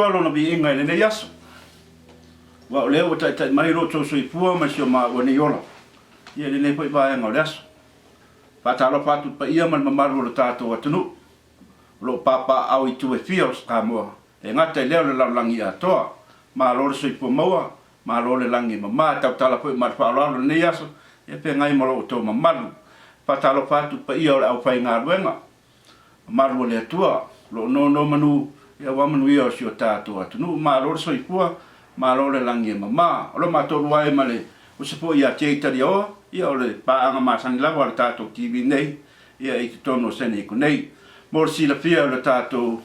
Atua Lona viiga i lenei aso, aua o lea ua taitai mai lo outou soifua ma si o maua nei ola, ia i lenei foi vaega o le aso. Faatalofa atu i le paia ma le mamalu o le tatou atunuu, o lo o papaaao i itu e fia o Samoa, e gata i lea o le lalolagi atoa. Malo le soifua maua, malo le lagi e mama. E tautala foi ma le faaaloalo i lenei aso, ia feagai ma lo outou mamalu. Faatalofa atu i le paia o le aufaigaluega, mamalu o le Atua, o lo o nonomanu aua manuia o si o tatou atunuu. Malo le soifua, malo le lagi e mama. O lo matou lua ai ma le uso foi ia Jay Taliaoa, ia o le paaga masani lava a le tatou TV nei, ia i totonu o San Diego nei. Mo le silafia o le tatou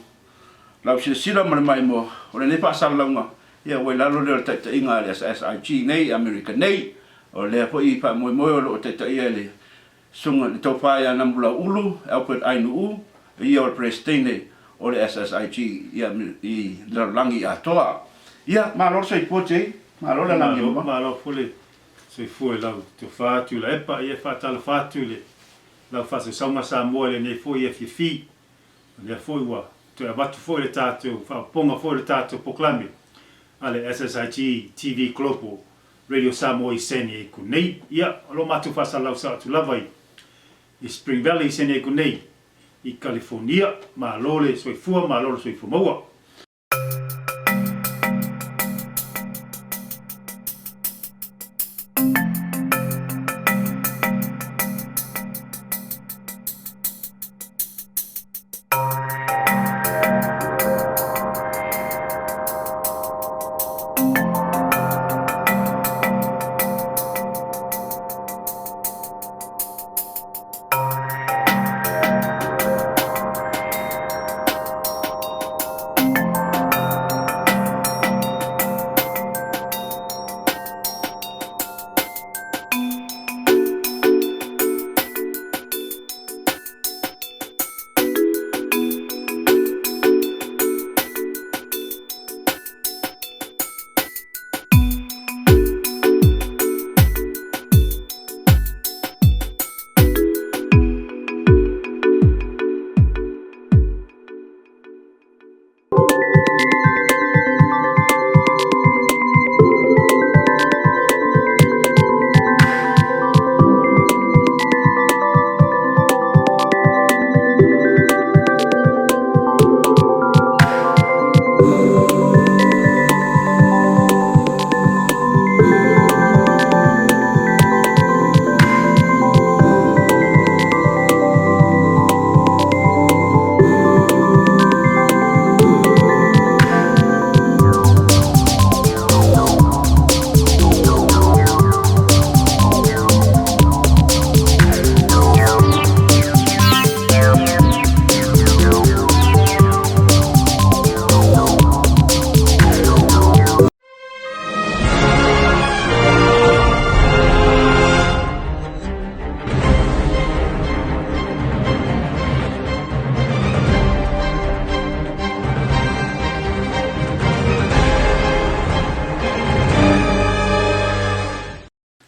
lausilasila ma le maimoa, o lenei faasalalauga, ia ua i lalo lea o le taitaiga a le SSIG nei i Amerika nei. O lea foi faamoemoe o lo o taitaia e le Susuga i le Tofa ia Namulau'ulu Albert Ainuu, ia o le Peresetene o le SSIG i le lalolagi atoa. Ia, malo le soifua Jay, malo le lagi e mama. Malo foi le soifua i lau Tofa Tuilaepa. Ia e faatalofa atu i lau faasausauga Samoa i lenei foi afiafi. O lea foi ua toe avatu foi le tatou faaopoopoga foi o le tatou polokalame a le SSIG TV Global Radio Samoa i San Diego nei. Ia, o lo matou faasalalau sao atu lava i Spring Valley i San Diego nei i Kalifonia. Malo le soifua, malo le soifua maua.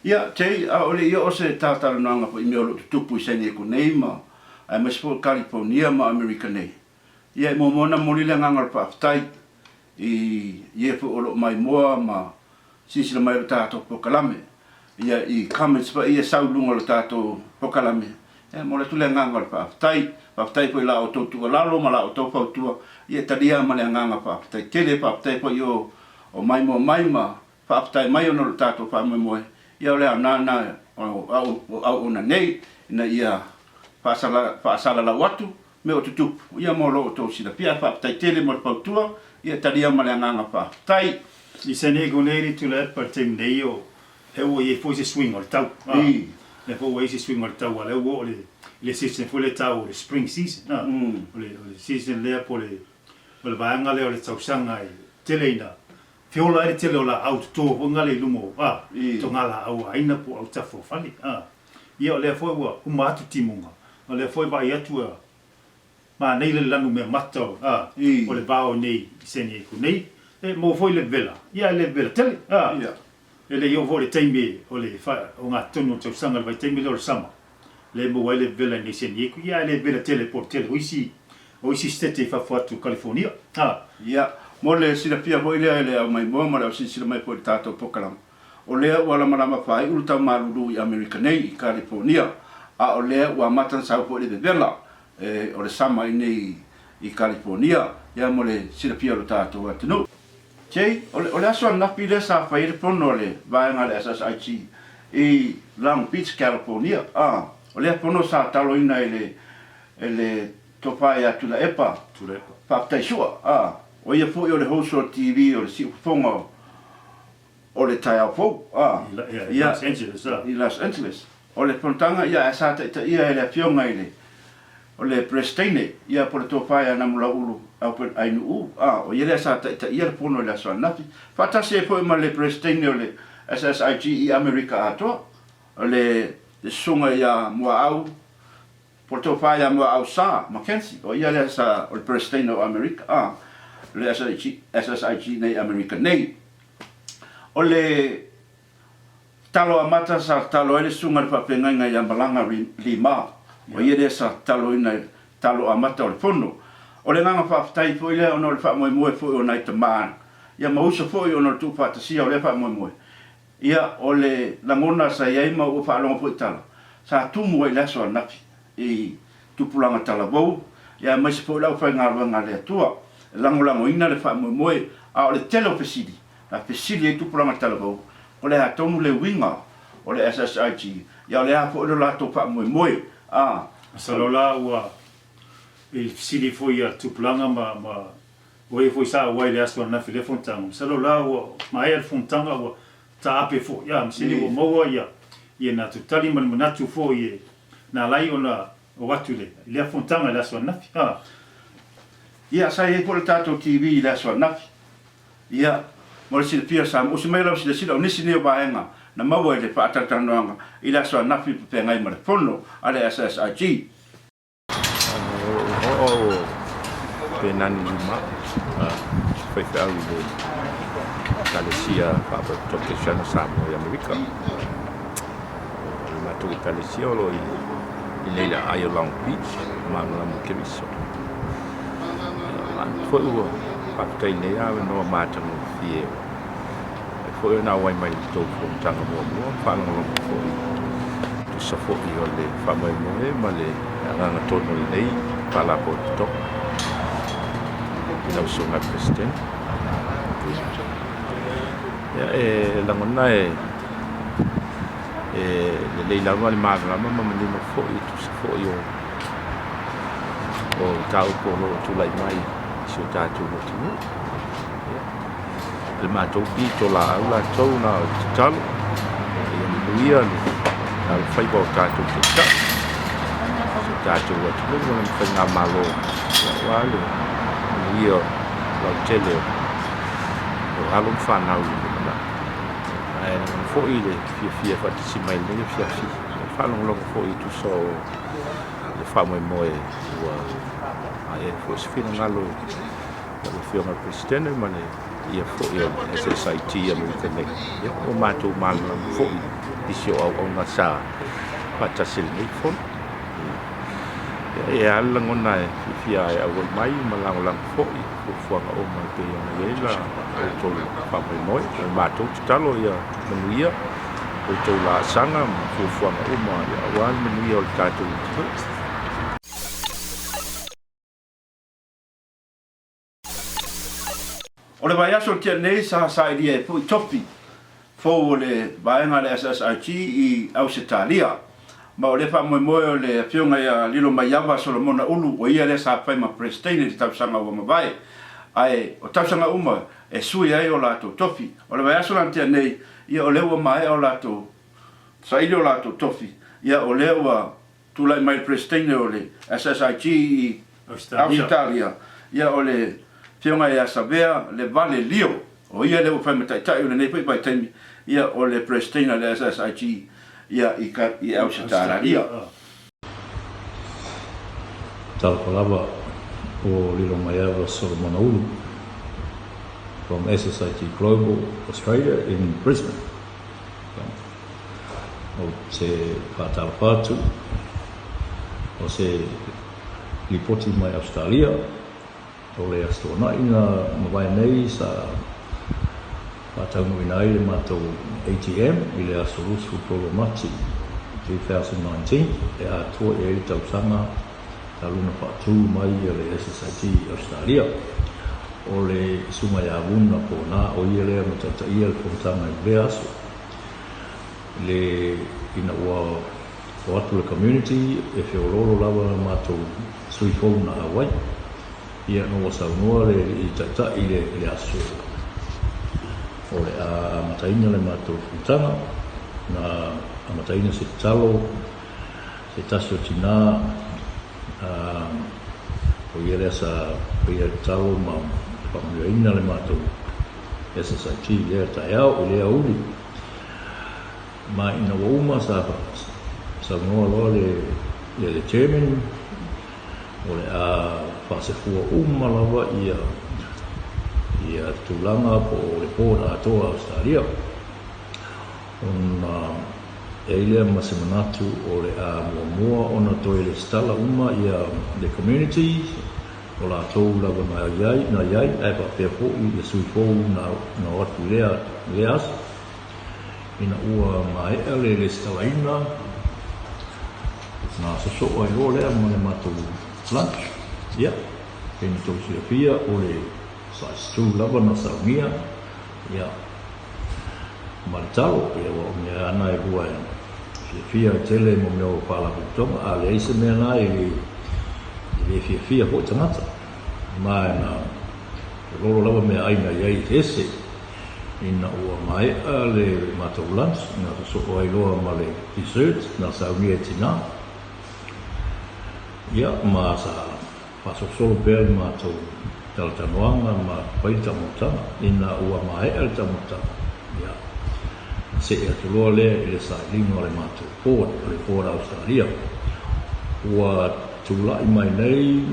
Ia, Jay, ʻaʻole i oo se tātalanoaga foi i mea o lo o tutupu i San Diego nei ma, aemaise foi o Kaliponia ma Amerika nei. Ia, e muamua ona momoli le agaga o le faafetai i ie foi o lo o maimoa ma silasila mai i lo tatou polokalame. Ia, i comments foi ia e sau i luga o le tatou polokalame, ia, e momoli atu le agaga o le faafetai. Faafetai foi i la outou tuualalo ma la outou fautua, ia e talia ma le agaga faafetai tele. Faafetai foi i o maimoa mai ma Faafetai mai ona o le tatou faamoemoe, ia o le aoga lena o auauna nei ina ia faasalalau atu mea o tutupu, ia mo lo outou silafia. Ae faafetai tele mo le fautua, ia talia ma le agaga faafetai. I San Diego nei le Tuilaepa i le taimi nei o lea ua i ai foi se suiga o le tau. Lea foi ua i ai se suiga o le tau a lea ua oo i le season foi lea e taua o le spring season. O le season lea po o le vaega lea o le tausaga e tele ina Feola ai le tele o laau toto foi ngale i luma o a toga laau a aina po o autafa o fale a. Ia o lea foi ua uma atu timuga, o lea foi vaai atu a manei le lanu mea mata o a o le vao nei i San Diego nei. E maua foi le vela, ia e le vela tele a. E le i oo foi le taimi o le ogatotonu o le tausaga i le vaitaimi lea o le sama, lea e maua ai le vela i nei San Diego, ia ae le vela tele po o le tele o isi o isi setete i fafo atu o Kalifonia. A. Ia, Mo le silafia foi lea e le aumaimoa ma le ausilasila mai foi i le tatou polokalama, o lea ua lamalama faaiu le tau malulu i Amerika nei, i Kalifornia, a o lea ua amata ona sau foi le vevela o le sama i nei i Kalifornia, ia mo le silafia o le tatou atunuu. Jay, o le aso ananafi lea sa fai ai le fono a le vaega a le SSIG i Long Beach, California, a o lea fono sa taloina e le e le Tofa ia Tuilaepa, Faafetai Sua, a o ia foi o le host o le TV o le siufofoga o le taeao fou, a ia i Los Angeles. O le fonotaga ia ae sa taitaia e le afioga i le o le Peresiteine ia po o le Tofa ia Namulauulu Albert Ainuu, a o ia lea sa taitaia le fono i le aso ananafi, faatasi ai foi ma le Peresiteine o le SSIG i Amerika atoa, o le Susuga ia Muaau Po o le tofa ia Muaau Sa Mackenzie, o ia lea sa o le Peresiteine o Amerika, a, o le SSIG, SSIG nei Amerika nei. O le tatalo amata sa tatalo ai le susuga i le faafeagaiga ia Malaga Lima, o ia lea sa tataloina i le tatalo amata o le fono. O le agaga faafetai foi lea ona o le faamoemoe foi o nai tama ia ma uso foi ona o le tuufaatasia o lea faamoemoe. Ia, o le lagona sa i ai ma ua faalogo foi i tala, sa tumu ai i le aso ananafi i tupulaga talavou, ia aemaise foi le aufaigaluega a le Atua, e lagolagoina le faamoemoe, a o le tele o fesili, na fesili ai tupulaga talavou, o le a tonu le uiga o le SSIG, ia o le a foi lo latou faamoemoe, a. Masalo la ua i fesili foi a tupulaga ma ma O e foi sa auai i le aso ananafi i lea fonotaga, masalo la ua maea le fonotaga ua taape foi, a masini ua maua ia ia na tutali ma le manatu foi e na ala ai ona o atu i le lea fonotaga i le aso ananafi, a. Ia, sa i ai foi le tatou TV i le aso ananafi. Ia, mo le silafia, sa usi mai lau silasila o nisi nei o vaega na maua i le faatalatalanoaga i le aso ananafi i feagai ma le fono a le SSIG. O au o Penani Lima, faifeau i le Ekalesia Faalapotopotoga Kerisiano Samoa i Amerika. O le matou Ekalesia o lo o i nei le aai o Long Beach, malamalama i Keriso. Foi ua faafetai i lenei avanoa matagofie Ai foi ona auai mai i le tou fonotaga muamua ma faalogologo foi e tusa foi o le faamoemoe ma le agaga tonu o lenei Faalapotopotoga i lau Susuga i le Peresetene. Ia, e lagona e lelei lava le malamalama ma manino foi e tusa foi o mataupu o lo o tulai mai i si o tatou atunuu. Le matou pitolaau latou na o le tatalo ia manuia le alofaiva o tatou taitai, si o tatou atunuu ma lana faigamalo aua le manuia lautele o alo ma fanau i le lumanai. Ae lagona foi le fiafia e faatasi mai i lenei afiafi e faalogologo foi e tusa o le faamoemoe ua ae ai foi se finagalo Lau Afioga i le Peresetene ma le paia foi o le SSIT i Amerika nei, ia ua matou malamalama foi i nisi o auauna sa faatasi i lenei fono. Ia, e a le lagona e fiafia e auai mai ma lagolago foi i fuafuaga uma e pei ona i ai la outou faamoemoe. O le matou tatalo ia manuia outou laasaga ma fuafuaga uma aua le manuia o le tatou atunuu. O le vaiaso o tea nei sa sailia ai foi tofi fou o le vaega a le SSIG i Ausetalia. Ma o lea faamoemoe o le afioga ia Lilomaiava Solomona Ulu o ia lea sa fai ma Peresiteine i le tausaga ua mavae. Ae o tausaga uma e sui ai o latou tofi. O le vaiaso la na tea nei, ia o lea ua maea o latou saili o latou tofi, ia o lea ua Tulai mai le Peresiteine o le SSIG i Ausetalia, ia o le Afioga ia Savea Levale Lio, o ia lea ua fai ma taitai o lenei foi vaitaimi, ia o le Peresiteine o le SSIG ia i Ausetalia. Talofa lava o Lilomaiava Solomona Ulu from SSIG Global Australia in Brisbane. Ou te whātalofa atu o se lipoti mai Australia. O le Aso Toonai na mavae nei sa faataunuuina ai le matou AGM i le aso 23 o Mati 2019 e atoa i ai le tausaga talu ona faatu mai le SSIT i Ausetalia. O le Susuga ia Vuna Pona o ia lea na taitaia le fonotaga i lea aso. Le ina ua o atu le community e feoloolo lava matou sui fou na auai. Ia ina ua saunoa le Alii Taitai i le aso o le a amataina le matou fonotaga, na amataina se tatalo se tasi o tina, o ia lea sa faia le tatalo ma faamanuiaina le matou SSIT i lea taeao, i lea aoauli. Ma ina ua uma sa saunoa loa le Chairman, O le a faasefua uma lava ia ia tulaga po o le board atoa a Ausetalia ona e ai lea ma se manatu o le a muamua ona toe lesitala uma ia le community o latou lava na iai na iai ae faapea foi ia sui fou na na o atu i lea lea aso. Ina ua maea le lesitalaina, na sosoo ai loa lea ma le matou lunch. Ia, pei ona tou silafia, o le size two lava na saunia, ia, ma le talo. Ia, aua o mea lava na e lua e fiafia ai tele mo mea o faalapotopotoga. A leai se mea na e le fiafia foi tagata. Ma na lolo lava meaai na i ai ese. Ina ua maea le matou lunch, na sosoo ai loa ma le dessert na saunia e Tina. Ia, ma sa faasolosolo pea le matou talatalanoaga ma fai le taumafataga. Ina ua maea le taumafataga, ia, na see atu loa lea i le sailiga o le matou board, o le board a Ausetalia. Ua tulai mai nei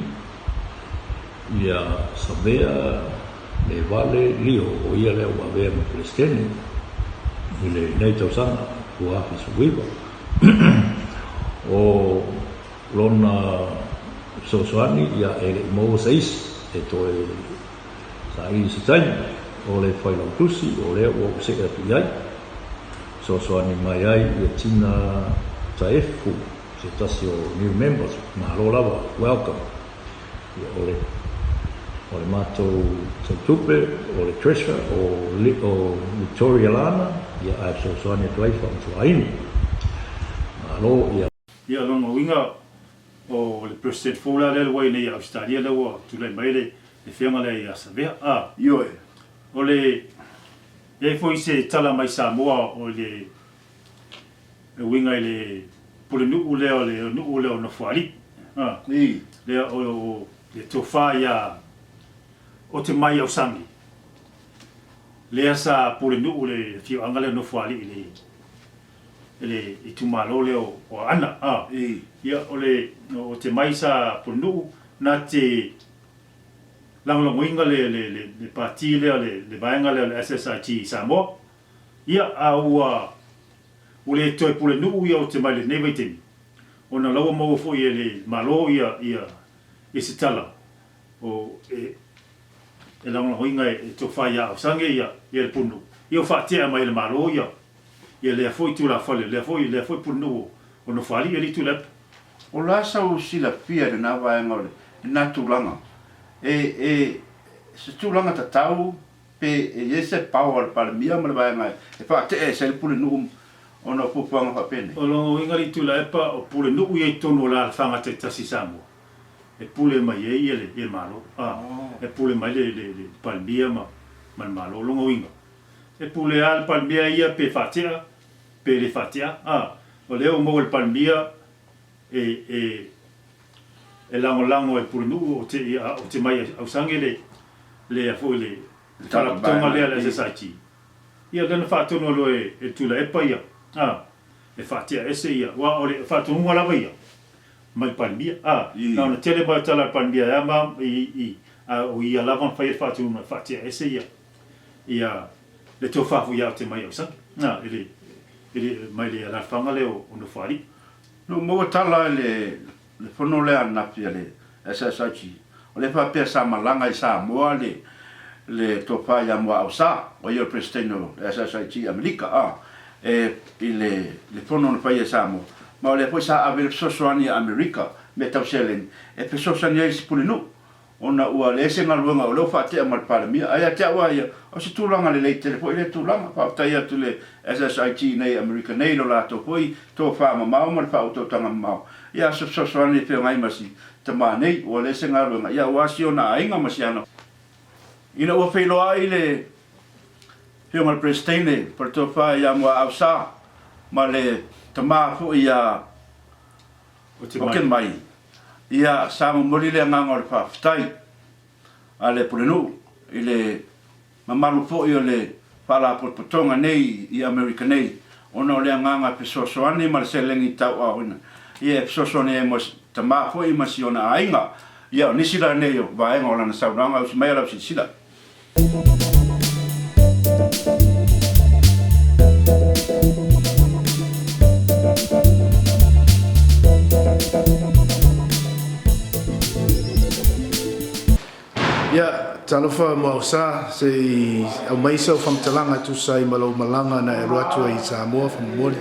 ia Savea Le Vale Lio, o ia lea ua avea ma Peresetene i lenei tausaga 2019. O lona fesoasoani, ia e le i maua se isi e toe saili se taimi, o le Failautusi o lea ua ou see atu i ai, fesoasoani mai ai ia Tina Taefu, se tasi o new members, malo lava, welcome. Ia, o le, o le matou tautupe, o le Treasurer, o, o Victoria Lana, ia, ae fesoasoani atu ai Faamatulaini. Malo, ia. Ia, o lona uiga, o le President fou la lea ua i nei i Ausetalia lea ua tulai mai le afioga lea ia Savea, a. Ioe. O le, e i ai foi se tala mai Samoa o le E uiga i le pulenuu lea o le nuu lea o Nofoalii, a, lea o le tofa ia Otemaiausagi, lea sa pulenuu le afioaga lea o Nofoalii i le i le itumalo lea o Aana, a. Ia o le Otemai sa pulenuu na te lagolagoina le le le pati lea le vaega lea o le SSIT i Samoa. Ia a ua Ua le toe pulenuu ia o te mai lenei vaitaimi, ona la ua maua foi e le Malo ia ia ia se tala o e e lagolagoina e tofa ia Ausange ia ia le pulenuu. Ia ua faatea mai e le Malo ia ia lea foi tulafale lea foi lea foi pulenuu o Nofoalii alii Tuilaepa. O le a sau silafia i lena vaega o lena tulaga? E, e, se tulaga tatau Pe e i ai se power a le Palemia ma le vaega e faatea ese ai le Pulenuu ona o fuafuaga faapenei? O lona uiga le Tuilaepa o Pulenuu ia i totonu o alaalafaga taitasi i Samoa e pule mai ai ia le Malo, a, e pule mai le le Palemia ma ma le Malo. O lona uiga e pule lava le Palemia ia pe faatea pe le faatea, a, o lea ua maua e le Palemia e e e lagolago e Pulenuu o te o te mai Ausage le lea foi le faalapotopotoga lea a le SSIT. Ia lea na faatonu loa e le Tuilaepa ia, a, e faatea ese ia, aua o le faatonuga lava ia mai le Palemia, a, na ona tele mai o tala a le Palemia e ama i, i, a o ia lava na faia le faatonuga e faatea ese ia, ia le tofa foi ia Otemai Ausami, a, i le, i le, mai le alaalafaga lea o Nofoalii. Na ou maua tala i le fono lea ananafi a le SSIT. O lea faapea sa malaga i Samoa le le Tofa ia Muaau Sa, o ia o le Peresetene o le SSIT i Amerika, a, e, i le, le fono na faia i Samoa, ma o lea foi sa ave le fesoasoani a Amerika, mea tau seleni, e fesoasoani ai i si Pulenuu, ona ua leai se galuega o lea ua faatea ma le Palemia. Ae ia te au lava ia, o se tulaga lelei tele foi lea tulaga. Faafetai atu i le SSIT nei i Amerika nei i lo latou foi tofa mamao ma le faautautaga mamao, ia se fesoasoani e feagai ma si tama nei, ua leai se galuega, ia aua si ona aiga ma si ana. Ina ua feiloai le Afioga i le Peresetene po o le Tofa ia Muaau Sa ma le tama foi ia Otemai, ia sa momoli le agaga o le faafetai a le Pulenuu i le mamalu foi o le Faalapotopotoga nei i Amerika nei ona o le agaga fesoasoani ma le seleni tauaaoina ia e fesoasoani ai mo si tama foi ma si ona aiga. Ia o nisi la nei o vaega o lana saunoaga, usi mai a lau silasila. Ia, talofa Muaosa, se i aumai sau faamatalaga e tusa ai ma lau malaga na e alu atu ai i Samoa faamolemole.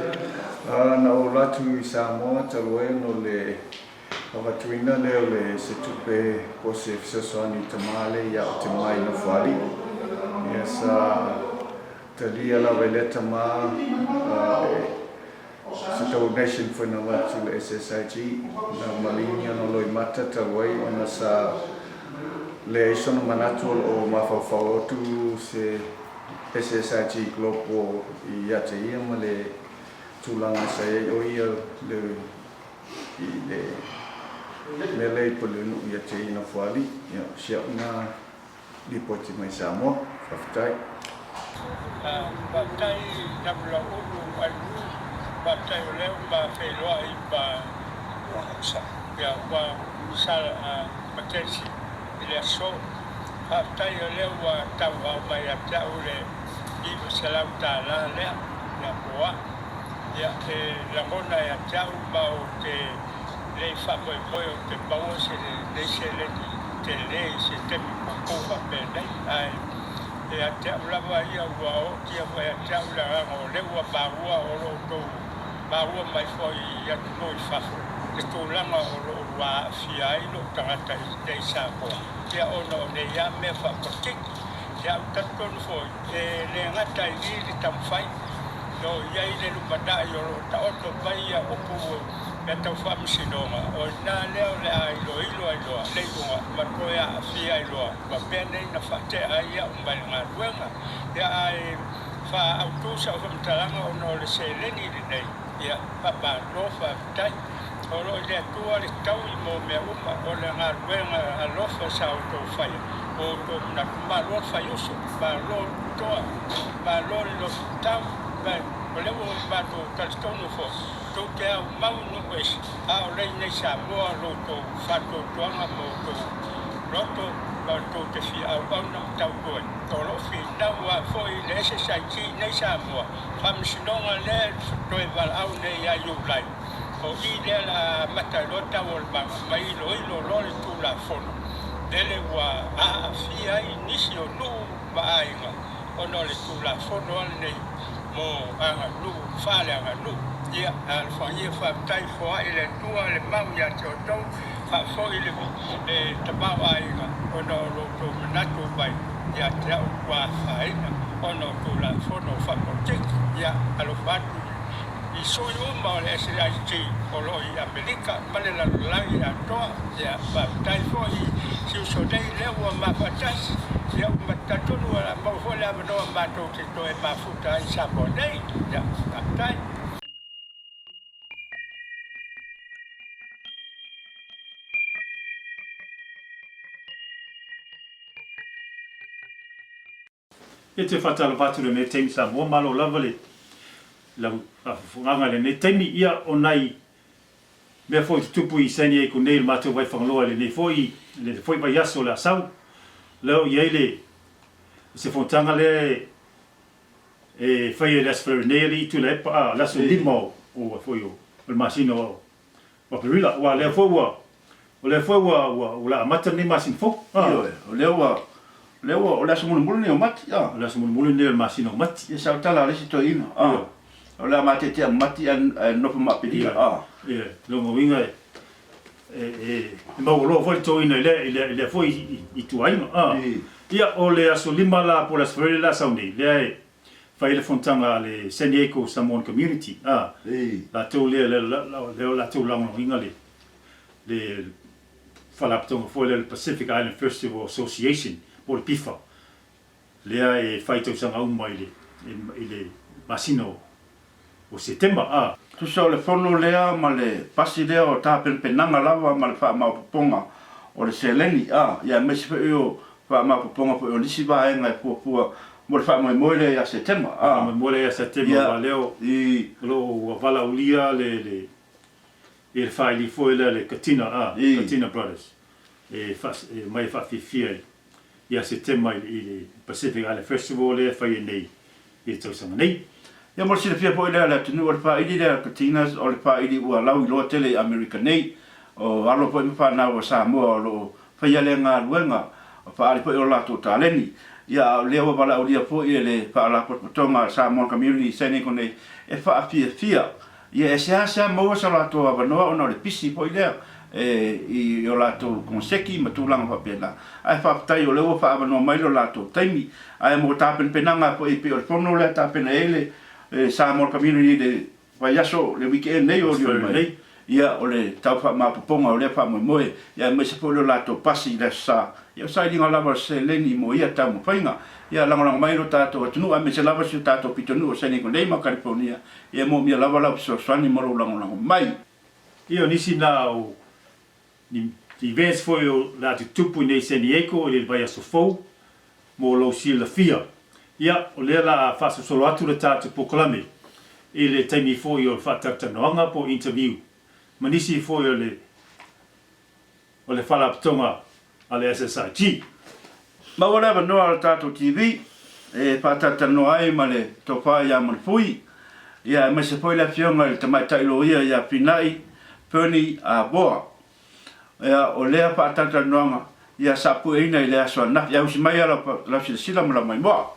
Na ou alu atu i Samoa talu ai ona o le avatuina lea o le se tupe po o se fesoasoani i tama lea ia Otemai Nofoalii. Ia sa talia lava e lea tama le Se donation foi na avatu i le SSIG na maligi ona loimata talu ai ona sa leai sona manatu o loo mafaufau atu se SSIG Global ia te ia ma le tulaga sa iai o ia le i le mea lea i Pulenuu ia te ia Nofoalii. Ia o si au na Lipoti mai Samoa. Faafetai. Faafetai Namulauulu Andrew, faafetai o lea ua ma feiloai ma ua Sir Mackenzie i le aso. Faafetai o lea ua tauau mai ia te au le $900 lea ia mo au. Ia e lagona ia te au ma ou te le faamoemoe ou te maua se lenei seleni tele i se taimi puupuu faapenei, ae ia te au lava ia ua ootia foi ia te au le agaga o lea ua maua o lo outou maua mai foi i atunuu i fafo le tulaga o lo o ua aafia ai lou tagata i inei i Samoa, ia ona o nei lava mea faapolokiki. Ia ou talitonu foi, e le gata i i le taumafai, o i ai le lumanai o lo o taoto mai ia upu mea tau faamasinoga, o i ina lea o le a iloilo ai loa le iuga ma toe aafia ai loa ma mea nei na faatea ai au mai le galuega. Ia ae faaautu sau faamatalaga ona o le seleni lenei, ia faamalo faafetai. O lo o i le Atua le taui mo mea uma, o le galuega alofa sa outou faia, ua outou manatu, malo le faiuso, malo le toa, malo le lototau, ma o lea ua matou talitonu foi, tou te aumau i nuu ese, a o lea i inei Samoa lo outou faatuatuaga ma outou loto ma tou te fia auauna ma tautua ai. O lo o finau lava foi le SSIT i inei Samoa, faamasinoga lea e toe valaau nei ia Iulai. O i lea la amata ai loa tau o le maga ma iloilo loa le Tulafono lele ua aafia ai nisi o nuu ma aiga ona o le Tulafono a lenei mo aganuu faaleaganuu. Ia, alofagia faafetai foai le Atua le mau ia te outou, faafoi le tamaoaiga ona o lo outou manatu mai ia te au ua afaina ona o Tulafono faapolokiki. Ia, alofa atu i sui uma o le SAIT o lo o i Amerika ma le lalolagi atoa. Ia, faafetai foi i si uso nei lea ua ma faatasi. Ia, ua talitonu o le a maua foi le avanoa matou te toe mafuta ai i Samoa nei. Ia, faafetai. E te whātalofa atu lenei taimi Samoa, malo lava le lau faafofogaga i lenei taimi. Ia, o nai mea foi tutupu i San Diego nei i le matou Vaiwhangaloa i lenei foi, i lenei foi vaiaso o le a sau, lea o i ai le, se fonotaga lea e, e faia i le Aso Faraile nei alii Tuilaepa, a, le aso lima o, o, foi o, o le masina o, o Aperila. Aua o lea foi ua. O lea foi ua ua ua amata lenei masina fou. Ioe, o lea ua o lea ua o le aso mulimuli lenei o Mati. O le aso mulimuli lenei o le masina o Mati. Ia sa o tala a le isi toeaina. O le a matetea ma Mati ae nonofo ma Aperila. Ioe, lona uiga e e e maualoa foi le toeaina i lea i lea i lea foi ituaiga. Ia o le aso 5 la po o le aso Faraile la sau nei, lea e fai ai le fonotaga a le San Diego Samoan Community, latou lea lea o latou lagolagoina le le faalapotopotoga foi lea o le Pacific Island Festival Association po o le PIFA, lea e fai tausaga uma i le i le masina o Setema. A. Tusa o le fono lea ma le pasi lea o tapenapenaga lava ma le faamaopoopoga o le seleni, a, ia aemaise foi o faamaopoopoga foi o nisi vaega e fuafua mo le faamoemoe lea ia Setema, a. Faamoemoe lea ia Setema, aua lea o lo o ua valaaulia le le Ia le faili foi lea le Katina a Katina Brothers e aumai e faafiafia ia Setema i le Pacific Island Festival lea e fai ai nei i le tausaga nei. Ia mo le silafia foi lea a le atunuu, o le faili lea a le Katinas o le faili ua lauiloa tele i Amerika nei. O alo foi ma fanau a Samoa o lo o faia lea galuega, faaali foi o latou taleni. Ia a o lea ua valaaulia foi e le Faalapotopotoga a le Samoan Community i San Diego nei e faafiafia. Ia e seasea maua so latou avanoa ona o le pisi foi lea i o latou koneseki ma tulaga faapena. Ae faafetai o lea ua faaavanoa mai lo latou taimi. Ae mo tapenapenaga foi e pei o le fono lea e tapena i ai le Samoa Community i le vaiaso, le weekend nei o olioli mai, ia o le tau faamaopoopoga o lea faamoemoe, ia aemaise foi lo latou pasi i le Aso Sa. Ia o sailiga lava o le seleni mo ia taumafaiga. Ia lagolago mai lo tatou atunuu aemaise lava si o tatou pitonuu o San Diego nei ma California. Ia moomia lava lau fesoasoani ma lou lagolago mai. Ia o nisi na o ni events foi o le a tutupu i nei San Diego i le vaiaso fou mo lou silafia. Ia o lea la a faasolosolo atu le tatou polokalame i le taimi foi o le faatalatalanoaga po o interview ma nisi foi o le o le Faalapotopotoga a le SSIG. Maua le avanoa o le tatou TV e faatalatalanoa ai ma le Tofa ia Malefui, ia aemaise foi le Afioga i le Tamaitai Loia ia Finai Bernie Aboa. Ia, o lea faatalatalanoaga ia sa pueina i le aso ananafi. Ia usi mai lau silasila ma lau maimoa.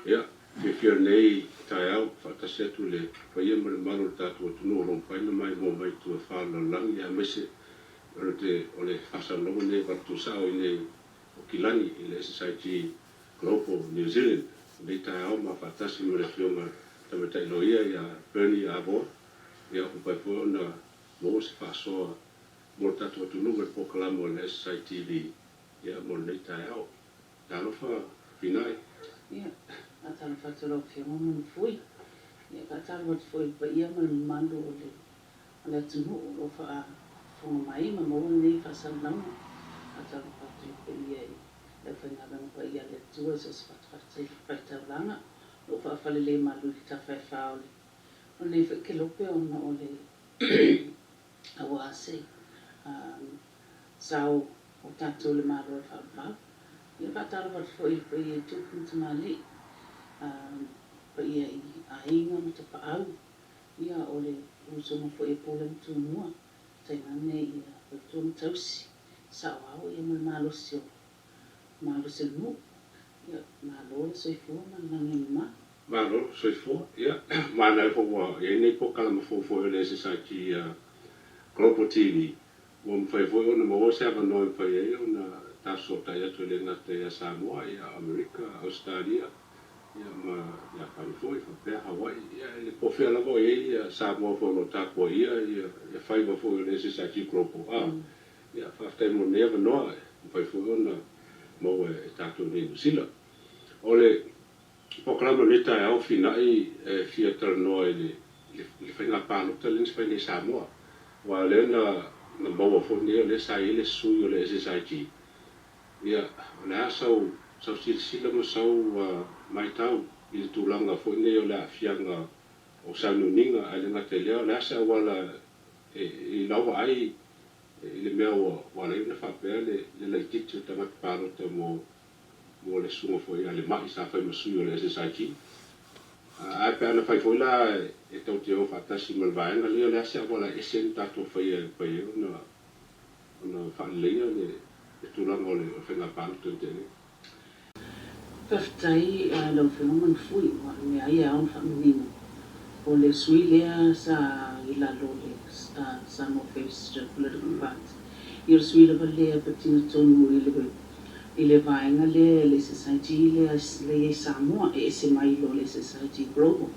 Ia, fiafia lenei taeao, faatasi atu le paia ma le mamalu o le tatou atunuu o lo o mafai ona maimoa mai i tua e fa o le lalolagi, aemaise o le o le faasalalauga lenei e avatu sao i inei o Kilani i le SSIG Global New Zealand lenei taeao ma faatasi ma le Afioga Tamaitai Loia ia Bernie Avoa, ia ua mafai foi ona maua se faasoa mo le tatou atunuu ma le polokalame o le SITV ia mo lenei taeao. Talofa Finai. Ia, Faatalofa atu i lau Afioga ma Nufui. Ia, faatalofa atu foi i le paia ma le mamalu o le o le atunuu o lo o faafofoga mai ma maua lenei faasalalauga. Faatalofa atu i le paia i le aufaigaluega paia a le Atua i so o se fatafatafaitaulaga o lo o faafalelemalu i le tafaefa o le o lenei foi kelope ona o le aua se sao o tatou le Malo e faavavau. Ia faatalofa atu foi i le paia i tupu ma tamalii, paia i aiga ma tapaau, ia o le usoga foi a Pule ma Tumua, tainane ia faletua ma tausi, saoao ia ma le malosi o malosi o le nuu. Ia malo le soifua ma le lagi e mama. Malo le soifua. Ia, manaia foi ua i ai nei polokalame fou foi o le SSIG Global TV, ua mafai foi ona maua se avanoa e mafai ai ona ta fesootai atu e le gata ia Samoa, ia Amerika, Ausetalia, ia ma Iapani foi, faapea Hawaii, ia e le po fea lava o i ai ia Samoa foi o lo o tapuaia ia faiva foi o le SSIG Global. A, ia faafetai mo lenei avanoa e mafai foi ona maua e tatou i nei Niu Sila. O le polokalame o lenei taeao finai e fia talanoa i le i le faiga palota lea na fai nei i Samoa, aua o lea na na maua foi nei o lea sa i ai le sui o le SSIG. Ia, o le a sau sau silasila ma sau matau i le tulaga foi nei o le aafiaga o sauniuniga, ae le gata i lea, o le a se auala e i lau vaai i le mea ua ua ala ai ona faapea le le laitiiti o tagata palota mo mo le susuga foi ia Lema'i sa fai ma sui o le SSIG. Ae pe ana fai foi la e tou te o faatasi ma le vaega lea, o le a se auala ese na tatou faia e mafai ai ona ona faaleleia le tulaga o le faiga palota na tea nei? Faafetai i lau Afioga Manufui, aua o le mea lava ia e ao ona faamanino, o le sui lea sa i lalo o le Samoa First Political Party, ia o le sui lava lea e patino tonu i le i le vaega lea le SSIG lea lea i ai Samoa e ese mai lo le SSIG Global.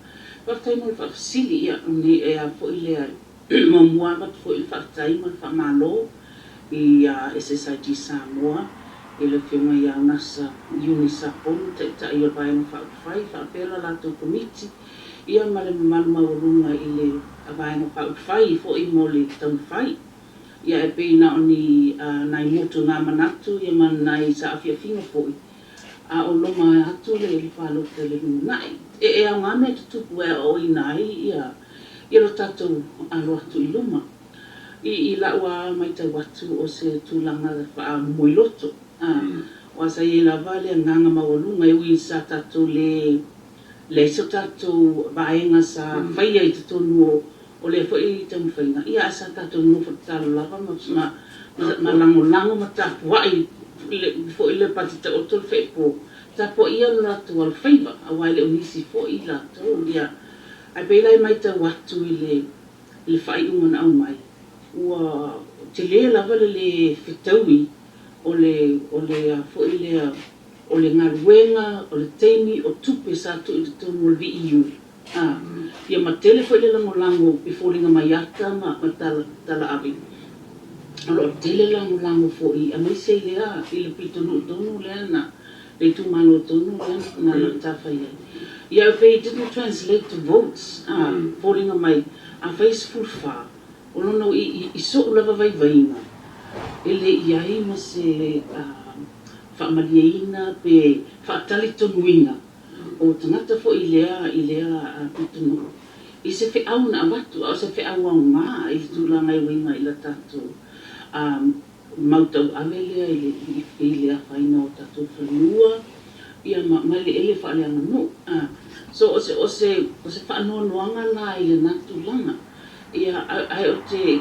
Faafetai mo le faafesili, ia e a foi lea muamua avatu foi le faafetai ma le faamalo i SSIG Samoa i le Afioga ia Unasa Iuni Saponu, Taitai o le Vaega Faaupufai faapea la latou Komiti ia ma le mamalu maualuga i le Vaega Faaupufai foi mo le taumafai. Ia e pei na o ni nai motugamanatu ia ma nai saafiafiga foi, a o loma atu le palota i le lumanai. E aoga mea tutupu e aoaoina ai ia lo tatou alo atu i luma. I la'u a maitau atu o se tulaga faamomoiloto, aua sa i ai lava le agaga maualuga e ui sa tatou le leai so tatou vaega sa faia i totonu o O lea foi taumafaiga, ia ae sa tatou nofo tatalo lava ma ma lagolago ma tapuai foi le Pati Taoto le Feepo, tapuaia lo latou alofaiva aua e le o nisi foi i latou, ia. Ae pei la e maitau atu i le i le faaiuga na aumai, ua tele lava le le fetaui o le o le a foi lea o le galuega, o le taimi, o tupe sa tuu i totonu o le VEU. A, ia ma tele foi le lagolago i foliga mai ata ma tala, tala ave. O lo o tele lagolago foi aemaise i lea, i le pitonuu tonu lea na, le itumalo tonu lea na matafai ai. Ia e pei it didn't translate to votes, a, foliga mai, afai e 14, o lona i, i, i so'u lava vaivaiga, e le i ai ma se, a, faamalieina pe faatalitonuina O tagata foi i lea i lea pitonuu i se feau na avatu, a o se feau aoga i le tulaga e uiga i la tatou mau tauave lea i le i le afaina o tatou fanua ia ma ma eleele faaleaganuu. So o se o se o se faanoanoaga la i lena tulaga ia ae ou te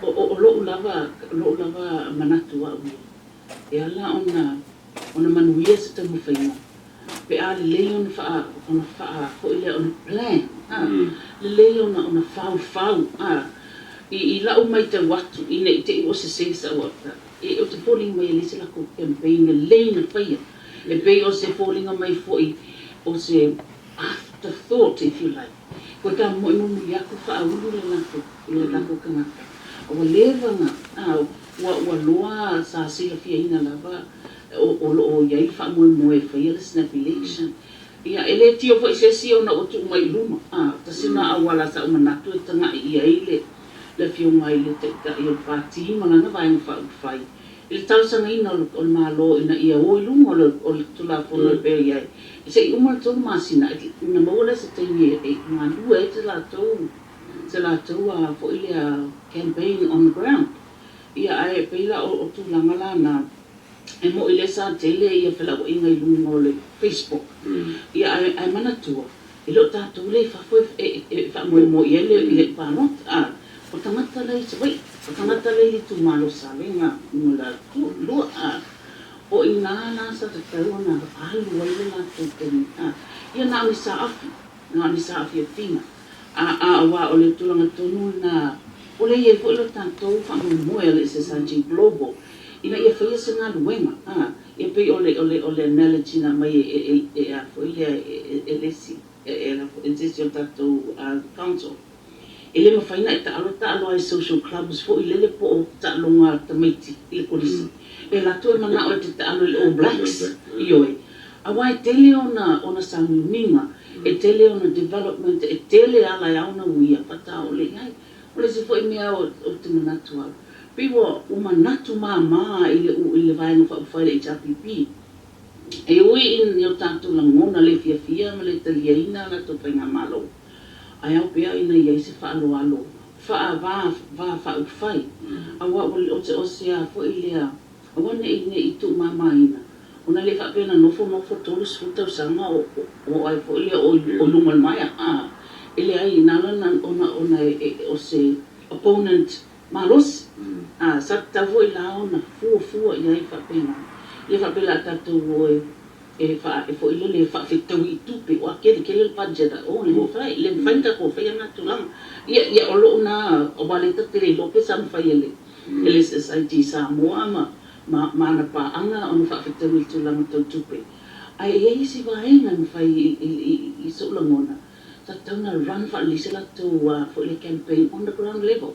o o lo'u lava lo'u lava manatu a'u ia e ala ona ona manuia se taumafaiga pe a lelei ona faa ona faa foi lea ona plan a lelei ona ona faufau a i i la'u maitau atu ina i te i ua sese sa'u e ou te foliga mai e leai se lakou campaign lelei na faia e pei o se foliga mai foi o se after thought if you like koe tamomoe mulimuli atu faaulu le latou le latou tagata ua leva na a ua ua loa sa silafiaina lava o lo o i ai le faamoemoe e faia le snap election. Ia, e le tio foi se isi ona ua tuu mai i luma. A, tasi lena auala sa ou manatu e taga'i i ai le le Afioga i le Taitai o le Pati ma lana Vaega Faaupufai i le talosagaina o le o le Malo ina ia o i luga o le o le Tulafono e pei ai se i uma le tolu masina e ona maua lea o se taimi e e galue ai se latou se latou a foi lea campaign on the ground. Ia, ae pei la o o tulaga la na E moʻi lea sa tele ia felauaiga i luga o le Facebook. Ia ae ae manatua, e le o tatou lea i fafo e e faamoemoe i ai le le palota. A, o tagata la i Savaii, o tagata la i le itumalo o Salega numera 2. A, o i ina la sa tatau ona alu ai le latou taimi. A, ia na o ni saafi, na o ni saafiafiga. A, a, aua o le tulaga tonu lena, o lea e i ai foi lo tatou faamoemoe a le SSIG Global ina ia faia se galuega, a, e pei o le, o le, o le analogy na aumai e, e, e, a foi lea, e, e, e le isi, e, e, e se isi o le tatou council. E le mafai ona e taalo taalo ai i social clubs foi lele po o taaloga a tamaiti i le kolisi. E alu atu e manao e te taalo i le All Blacks, ioe. Aua e tele ona, ona sauniuniga, e tele ona development, e tele ala e ao ona uia, faataole i ai. O le isi foi mea ou te manatu au, pei ua manatu māmā i le i le Vaega Faaupufai a le HRPP, e ui i o tatou lagona le fiafia ma le taliaina a latou faigamalo, ae ao pea ina i ai se faaaloalo faa-va va faaupufai, aua ua oseose a foi lea Aua ne i ne i tuumamaina, ona e le faapea na nofo nofo 30 tausaga o o ai foi lea o i luma o le maea, a e leai na ala na ona ona e o se opponent malosi, a sa tatau foi la ona fuafua i ai faapena. Ia faapea la tatou o e e faa e foi lele e faafetaui i tupe ua kele kele le budget a o le mafai le mafai ona tatou faia na tulaga. Ia ia o lou na aua lea ta te le iloa pe sa mafai e le e le SSIG Samoa ma ma ma ana paaga ona faafetaui i le tulaga tau tupe. Ae i ai isi vaega e mafai i i i i sou lagona, sa tatau ona run faalelei se latou foi le campaign on the ground level.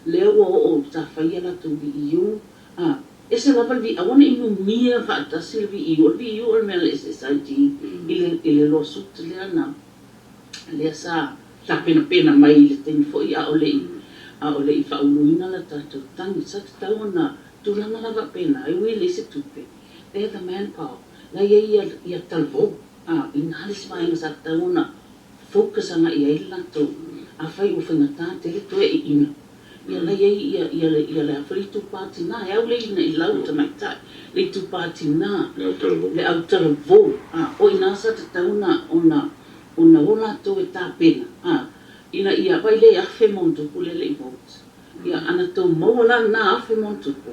Lea ua oo sa fai a latou VEU, a ese lava le VEU, aua ne i numia faatasi le VEU, o le VEU o le mea a le SSIG i le i le lawsuit lea na lea sa tapenapena mai i le taimi foi a o le i a o le i faauluina la tatou tagi. Sa tatau ona tulaga lava faapena, e ui e leai se tupe, they have the manpower, la i ai ia ia talavou, a inā le isi vaega sa tatau ona focus agai i ai le latou, afai ua faigata tele toe iina, ia la i ai ia ia le ia le a foi le itupa tina, e au le ina i lau tamaitai, le itupa tina, le au talavou, a o ina sa tatau ona ona ona o latou e tapena, a ina ia vaai le afe ma ona tupu lea le i vote, ia ana tou maua la lena afe ma ona tupu,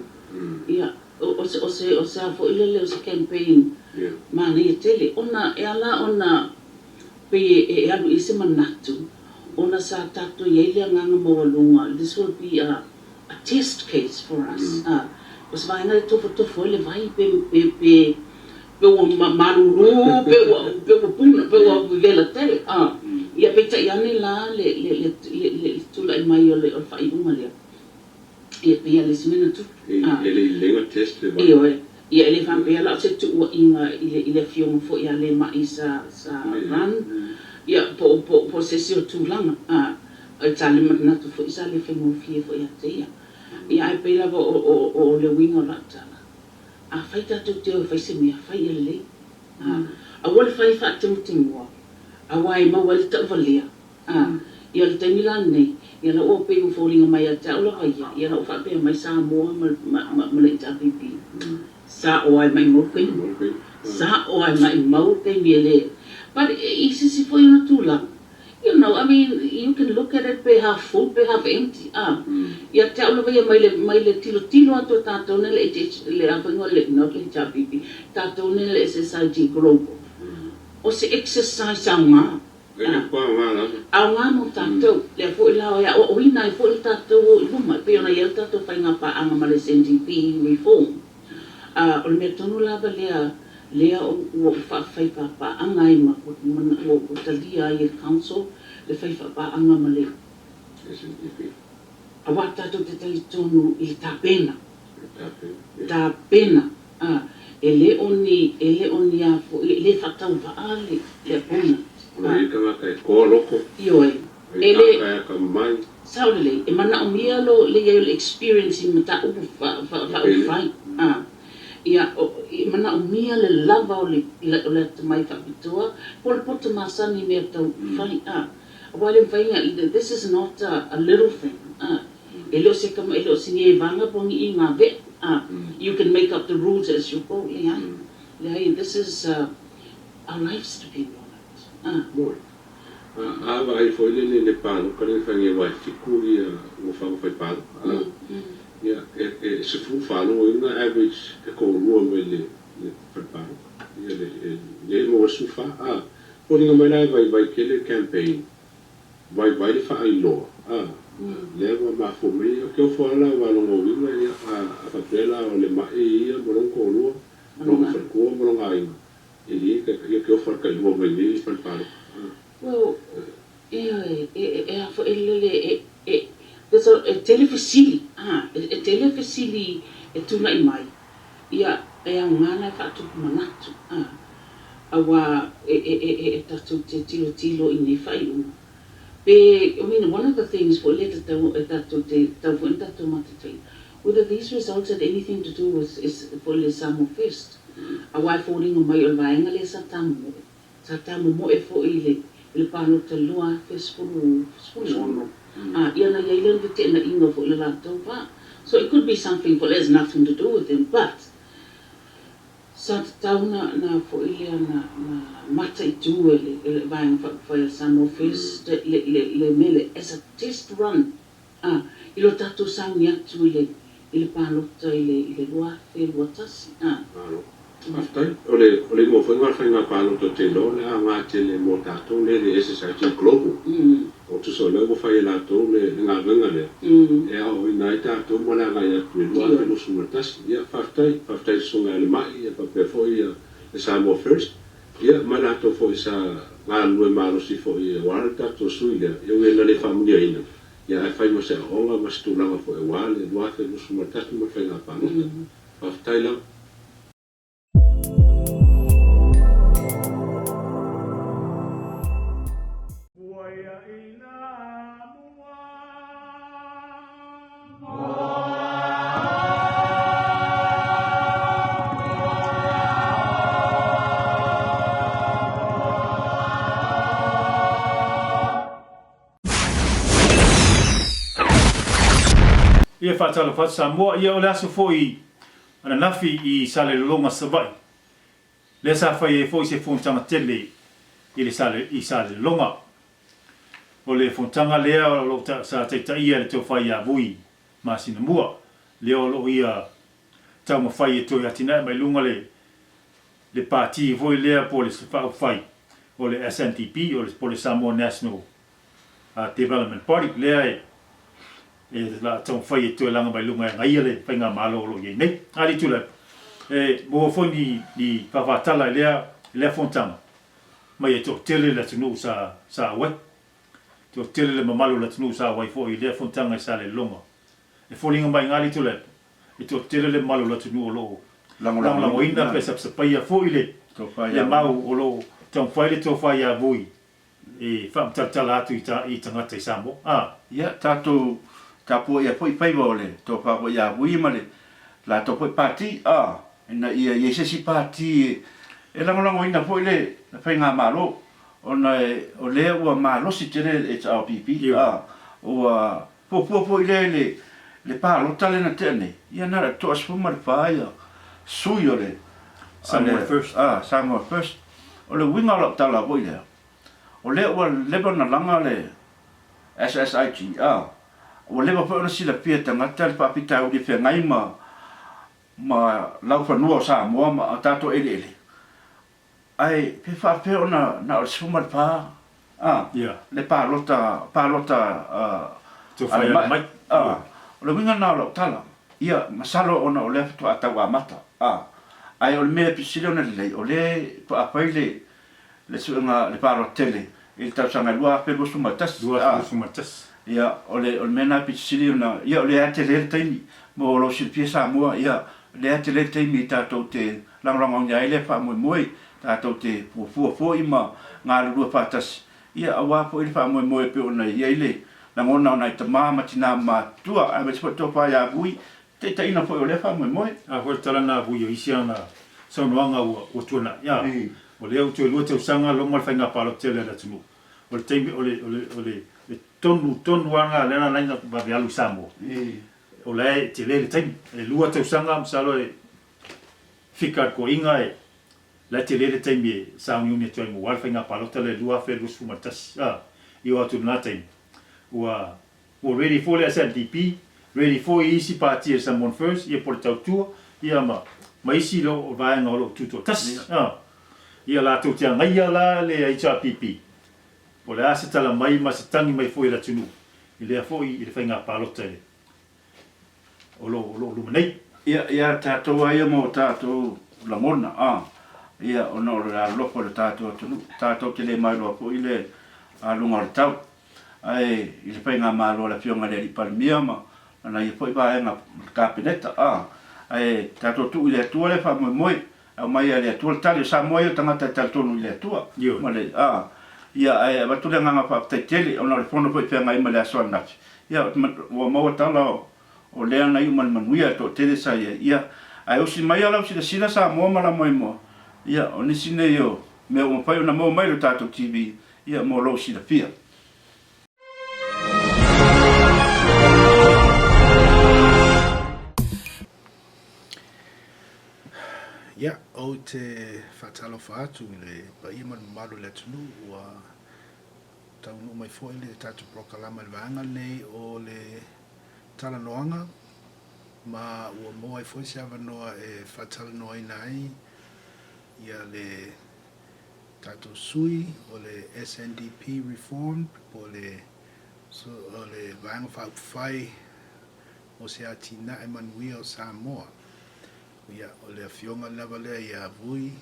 ia o se o se o se a foi lele o se campaign manaia tele, ona e ala ona Pei e alu i ai se manatu, ona sa tatou i ai le agaga maualuga, this will be a a test case for us, a, o se vaega e tofotofo ai le vai pe pe pe pe ua malulu pe ua pe ua puna pe ua vevela tele, a. Ia peitai ane la le le le le le tulai mai o le o le faaiuga lea, Ia pei a le isi mea na tupu. A. E le i leva test le vai. Ioe. Ia e le faapea la o se tuuaiga i le i le afioga foi ia Lema'i sa sa run, ia po o po o se isi o tulaga. A. Sa le manatu foi sa le faigofie foi ia te ia. Ia ae pei lava o o o le uiga o la'u tala, afai tatou te o e fai se mea, fai ia lelei. A. Aua le fai faatemutemua, aua e maua ai le tauvalea. A, ia o le taimi la lenei, ia la ua pei ua foliga mai ia te au lava ia, ia la ua faapea mai Samoa ma, ma, ma, ma le HRPP. Sa'o ai maimau le taimi. Sa'o ai maimau le taimi e le, but i se isi foi ona tulaga, you know, I mean, you can look at it pe half full pe half empty, a. Ia te au lava ia mai le, mai le tilotilo atu a tatou nei le HH, le a foi le, not le HRPP, tatou nei le SSIG Global. O se exercise aoga. Aoga mo tatou, lea foi la e aoaoina ai foi le tatou o i luma e pei ona i ai le tatou faiga paaga ma le SNDP Reform. A o le mea tonu lava lea lea ua ou faafaipapaaga ai ma ua ou talia ai e le Council le faifaapaaga ma le SNDP. Aua tatou te talitonu i le tapena. Tapena. A. E le o ni, e le o ni a foi, e le faatauvaa le, le opponent. O lo i ai tagata e toa loto. Ioe. O i ai tagata e atamamai. Sao lelei, e manaomia lo le i ai o le experience i mataupu fa, fa, faaupufai. A. Ia, o, e manaomia le lava o le, o le atamai faapitoa, po o le poto masani i mea tau upufai. A. Aua e le mafai ona, this is not a, a little thing. A. E le o se kama, e le o se gevaga po o ni igaveʻa, a You can make up the rules as you go, leai, leai, this is our lives depend on it, a. Moe. A, a vaai foi le le le paloka le fai nge wai fiku ia ua whanga whai paloka. A, ia, e, e 14 logo ina average e ko lua mai le, le whai paloka. Ia le, e, le mo su fa, a, foliga mai la e vai vai kele campaign. Vaivai le faailoa, a, lea ua mafua mai, o ke ofo ala ua logo uiga ia, a, a faapea la o le maʻi ia ma lona toalua, lona faletua ma lona aiga, e le ka, ia ke ofo ala tailua mai nei i fale palota, a. Well, ioe, e, e a foi lele, e, e, there's a, e tele fesili, a, e, e tele fesili e tunaʻi mai, ia, e aoga na e faatupu manatu, a. Aua e e e e tatou te tilotilo i nei faaiuga. Pe, I mean, one of the things foi lea tatau e tatou te tatau foi ona tatou matataina, whether these results had anything to do with is foi le Samoa First. Aua e foliga mai o le vaega lea sa tamomoe, sa tamomoe foi i le i le palota 2016. A, ia na i ai lea na feteenaiga foi i le latou va. So it could be something foi lea has nothing to do with them, but Sa tatau na na foi lea na na mataitu e le e le Vaega Faaupufai a Samoa First le le le mea lea as a test run a i lo tatou sauni atu i le i le palota i le i le 2021 a. Malo. Faafetai. O le o le igoa foi lena o le faiga palota ou te iloa o le a aoga tele mo tatou lea i le SSIG Global. O tusa o lea ua fai e latou le le galuega lea e aoaoina ai tatou ma le agai atu i le 2021. Ia, faafetai, faafetai i le Susuga ia Lemai ia faapea foi ia le Samoa First, ia ma i latou foi sa galulue malosi foi aua le tatou sui lea, ia ui ina le faamuniaina, ia ae fai ma se aoaoga ma se tulaga foi aua le 2021 ma le faiga palota. Faafetai lava. Ia faatalofa atu Samoa, ia o le aso foi ananafi i Salelologa Savaii, lea sa fai ai foi se fonotaga tele i le i Salelologa. O le fonotaga lea o lo o sa taitaia e le Tofa ia Vui masina mua, lea o lo o ia taumafai e toe atinae mai luga le le pati foi lea po o le faaupufai o le SNDP o le po o le Samoa National Development Body lea e e la taumafai e toe laga mai luga e agaia le faigamalo o lo o i ai nei. Alii Tuilaepa, e maua foi ni ni faafatala i lea i lea fonotaga mai e toatele le atunuu sa sa auai. Toatele le mamalu o le atunuu sa auai foi i lea fonotaga i Salelologa. E foliga mai i Alii Tuilaepa, e toatele le mamalu o le atunuu o lo o lagolagoina pe sapasapaia foi le le mau o lo o taumafai le tofa ia Vui e faamatalatala atu i tagata i Samoa. A. Ia, tatou tapuaia foi faiva o le tofa foi ia Vui ma le latou foi pati, a, ina ia i ai se isi pati e lagolagoina foi le faigamalo, ona o lea ua malosi tele le HRPP, a, ua fuafua foi lea i le palota lea na tea nei, ia na o le 34 ia sui o le Samoa First. A, Samoa First. O le uiga o lau tala foi lea, o lea ua leva ona laga le SSIG, a, ua leva foi ona silafia e tagata le faafitauli e feagai ma ma laufanua o Samoa ma tatou eleele, ae pe faapefea ona na o le 14 a, le palota, palota a le mai, a, o le uiga lena o lau tala, ia, masalo ona o lea faatoa tau amata, a, ae o le mea e pito sili ona lelei, o lea faatoa fai le le suega, le palota tele i le tausaga e 2021, a, 2021. Ia, o le, o le mea lena e pito sili ona, ia o lea lava e tele le taimi, mo lou silafia Samoa, ia, o lea lava e tele le taimi tatou te. lagolagoina ai lea faamoemoe, tatou te fuafua foi ma galulue faatasi, ia, aua foi le faamoemoe e pei ona i ai le lagona o nai tama ma tina matutua, aemaise foi le tofa ia Vui, taitaiina foi o lea faamoemoe. A foi le tala na Vui o isi ana saunoaga ua tuanai, a, o lea ua toe lua tausaga loma le faiga palota tele a le atunuu. O le taimi, o le, o le, o le, le tonu, tonu lava lena lea na ala ai ona vave alu i Samoa. O la e tele le taimi. E lua tausaga masalo e fika le toeaiga e la e tele le taimi e sauniuni atu ai aua le faiga palota lea i le 2021 a i oo atu i lena taimi ua ua ready foi le SNDP, ready foi isi pati a le Samoan First ia po o le Tautua ia ma ma isi lo vaega o lo o tutoatasi a ia latou te agaia la le HRPP po o le a se tala mai ma se tagi mai foi a le atunuu i lea foi i le faiga palota i le o lo o luma nei. Ia, ia tatou lava ia ma o tatou lagona, a, ia, ona o le alolofa o le tatou atunuu, tatou te le mailoa foi le aluga o le tau. Ae i le faigamalo a le Afioga i le Alii Palemia ma lana ia foi vaega ma le Kapeneta, a, ae tatou tuu i le Atua le faamoemoe, aumai e le Atua le tali, o Samoa ia o tagata e talitonu i le Atua, ma le, a, ia, ae avatu le agaga faafetai tele ona o le fono foi feagai ma le aso ananafi, ia, ua maua tala o lea na iu ma le manuia e toatele sa i ai, ia, ae usi mai a lau silasila Samoa ma Lamoemoa, ia, o nisi nei o mea ua mafai ona maua mai i le tatou TV, ia, mo lou silafia. Ia, ou te faatalofa atu i le paia ma le mamalu o le atunuu ua taunuu mai foi le tatou polokalama i le vaega lenei o le talanoaga ma ua maua ai foi se avanoa e faatalanoaina ai ia le tatou sui o le SNDP Reformed po o le o le Vaega Faaupufai mo se atinae manuia o Samoa. Ia, o le afioga lava lea ia Vui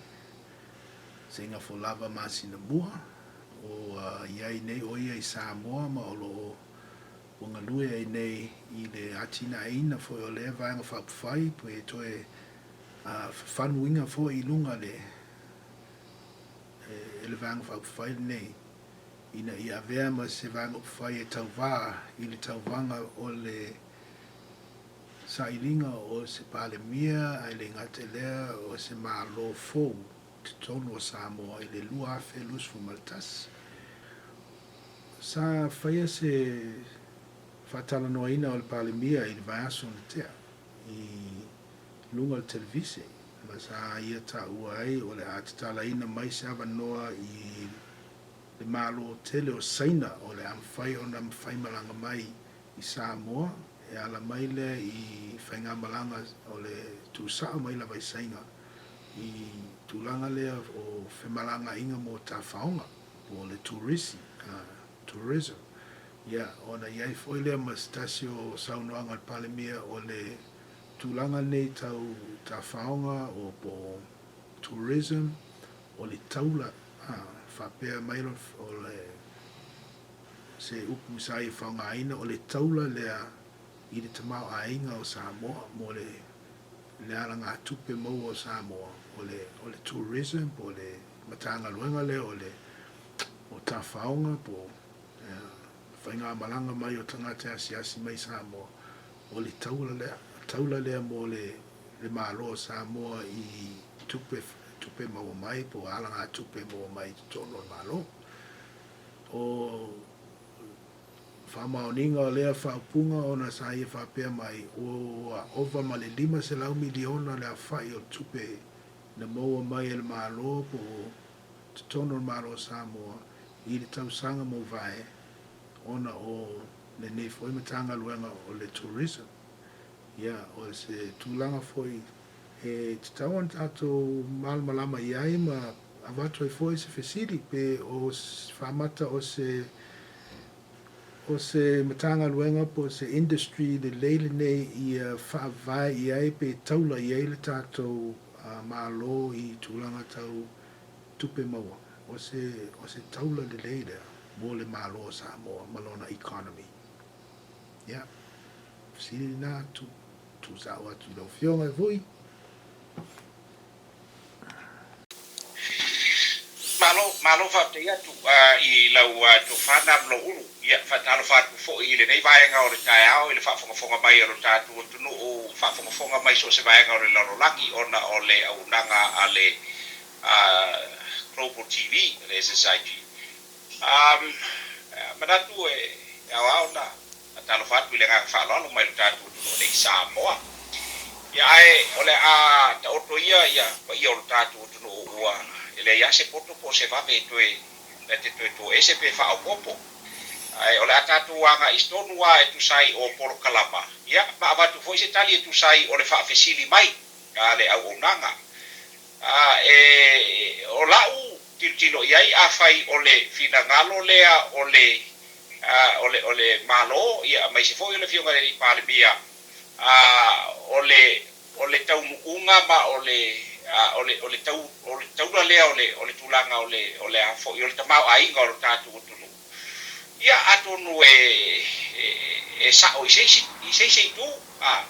Seigafolava Masinamua, ua i ai nei ʻo ia i Samoa ma o lo o ua galue ai nei i le atinaeina foi o lea Vaega Faaupufai pe toe fafanuina foi i luga le e le Vaega Faaupufai lenei ina ia avea ma se Vaega Upufai e tauvā i le tauvaga o le sailiga o se Palemia ae le gata i lea o se Malo fou i totonu o Samoa i le 2021. Sa faia se faatalanoaina o le Palemia i le vaiaso na tea i luga o le televise ma sa ia taua ai o le a tatalaina mai se avanoa i le Malo tele o Saina o le a mafai ona faimalaga mai i Samoa e ala mai lea i faigamalaga o le tuusao mai lava i Saina i tulaga lea o femalagaaiga mo tafaoga po o le turisi, tourism. Ia, ona i ai foi lea ma se tasi o saunoaga a le Palemia o le tulaga lenei tau tafaoga o po o tourism o le taula, faapea mai o le se upu sa ia faaaogaina, o le taula lea i le tamaoaiga o Samoa mo le le alagatupe maua o Samoa, o le o le tourism po o le Matagaluega lea o le o tafaoga po o faigamalaga mai o tagata e asiasi mai i Samoa, o le taula lea, taula lea mo le le Malo o Samoa i tupe tupe maua mai po o alagatupe maua mai i totonu o le Malo. O faamaoniga o lea faaupuga ona sa ia faapea mai, ua ova ma le $500 miliona le aofai o tupe na maua mai e le Malo po o totonu o le Malo o Samoa i le tausaga mauvae ona o lenei foi Matagaluega o le Tourism. Ia, o se tulaga foi e tatau ona tatou malamalama i ai ma avatu ai foi se fesili pe o faamata o se o se Matagaluega po o se industry lelei lenei ia faavae i ai pe taula i ai le tatou Malo i tulaga tau tupe maua. O se o se taula lelei lea mo le Malo o Samoa ma lona economy. Ia, fesili lena, tuusao atu i lau Afioga e Vui. malo faafetai atu i lau tofa na ma lou ulu. Ia, faatalofa atu foi i lenei vaega o le taeao i le faafogafoga mai a lo tatou atunuu, faafogafoga mai so o se vaega o le lalolagi ona o le auaunaga a le Global TV, le SSIG. Manatu e aoao ona faatalofa atu i le agaga faaaloalo mai lo tatou atunuu nei i Samoa. Ia, ae o le a taoto ia ia paia o lo tatou atunuu ua e leai lava se poto po o se vave e toe na te toe toese pe faaopoopo. Ae o le a tatou agai tonu lava e tusa ai o polokalama, ia, ma avatu foi se tali e tusa ai o le faafesili mai a le auaunaga. A e, o la'u tilotilo i ai, afai o le finagalo lea o le, o le, o le Malo, ia, aemaise foi o le Afioga i le Alii Palemia, a, o le, o le taunuuga ma o le, a, o le, o le tau, o le taula lea o le, o le tulaga o le, o le a foi, o le tamaoaiga o lo tatou atunuu. Ia, atonu e, e, e sa'o i se isi, i se isi itu, a,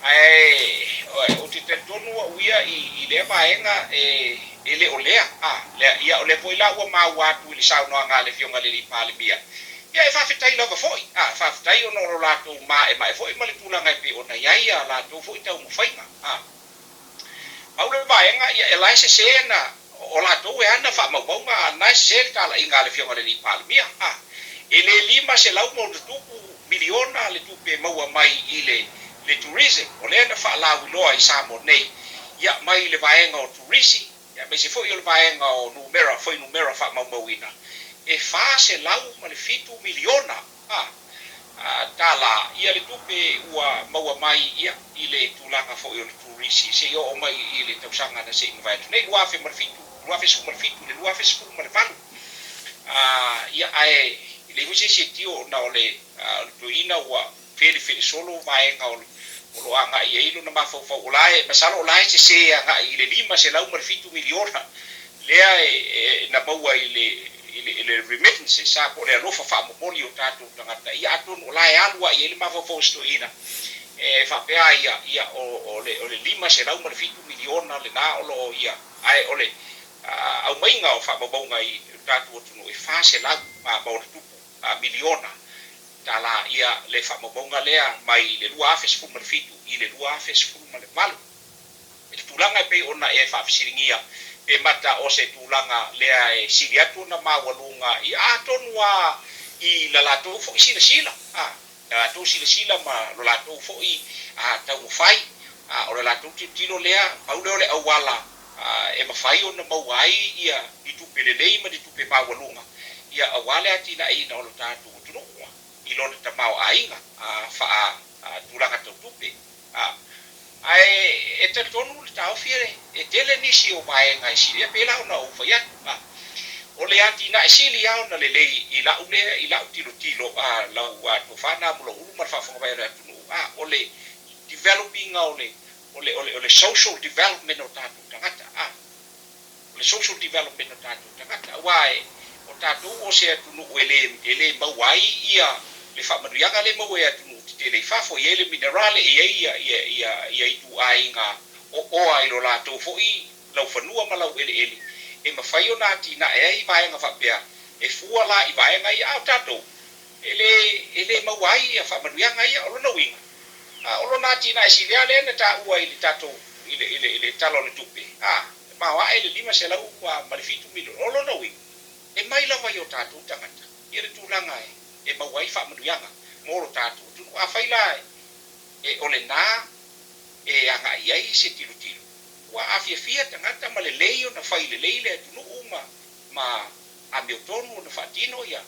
ae ou te talitonu au ia i, i lea vaega e, e le o lea, a, lea, ia, o lea foi la ua maua atu i le saunoaga a le Afioga i le Alii Palemia, ia, e faafetai lava foi, a, faafetai ona o lo latou maemae foi ma le tulaga e pei ona i ai a latou foi taumafaiga, a. Pau le vaega, ia, e la e sese na, o latou e ana faamaumauga, a na e sese le talaiga a le Afioga i le Alii Palemia. A, e le $500+ miliona le tupe e maua mai i le, le tourism, o lea na faalauiloa i Samoa nei, ia, mai le vaega o turisi, ia, aemaise foi o le vaega o numera, fuainumera faamaumauina, e $407 miliona. A, tala ia le tupe ua maua mai ia i le tulaga foi o le turisi seia oo mai i le tausaga na se i mavae atu nei, 2007, 2017 i le 2018. A, ia, ae leai foi se isi e tio ona o le, o le toeaina ua felefele solo vaega o, o lo o agai i ai lona mafaufau. O la e, masalo o la e sese agai i le $507 miliona lea e, e, na maua i le, i le, i le remittances, a, po o le alofa faamomoli o tatou tagata, ia atonu o la e alu lava i ai le mafaufau o si toeaina, e faapea ai, ia, ia, o, o le, o le $507 miliona lena o lo o ia, ae o le a, aumaiga o faamaumauga i lo tatou atunuu e 400 ma ona tupu a, miliona tala, ia, le faamaumauga lea mai le 2017 i le 2018. I le tulaga e pei ona e faafesiligia, pe mata o se tulaga lea e sili atu ona maualuga ia atonu lava i la latou foi silasila, a, la latou silasila ma lo latou foi a, taumafai, a, o le latou tilotilo lea, pau lea o le auala a, e mafai ona maua ai ia ni tupe lelei ma ni tupe maualuga, ia aua le atinaeina o lo tatou atunuu i lona tamaoaiga a, faa, tulaga tau tupe. A, ae e talitonu le taofi e, e tele nisi o vaega e sili ai, pēlā ona ou fai atu. A, o le atinae sili lava ona lelei i la'u lea, i la'u tilotilo, a, lau a, tofa na ma lou ulu ma le faafofoga mai a le atunuu, a, o le develop ina o le, o le, o le, o le social development o tatou tagata, a. O le social development o tatou tagata, aua e, o tatou o se atunuu e le, e le maua ai ia le faamanuiaga lea e maua e atunuu tetele i fafo, e i ai le minerale, e i ai ia, ia, ia, ia ituaiga ooa i lo latou foi laufanua ma laueleele, e mafai ona atinae ai vaega faapea, e fua la i vaega ia, a o tatou, e le, e le maua ai ia faamanuiaga ia. O lona uiga, a o lona atinae sili lava lea na taua i le tatou, i le, i le, i le Tala o le Tupe, a, e maoae le $507 miliona. O lona uiga, e mai lava i o tatou tagata ia le tulaga e, e maua ai faamanuiaga mo lo tatou atunuu. Afai la e, e, o lena e agai i ai se tilotilo, ua afiafia tagata ma lelei ona fai lelei le atunuu ma, ma amiotonu ona faatino ia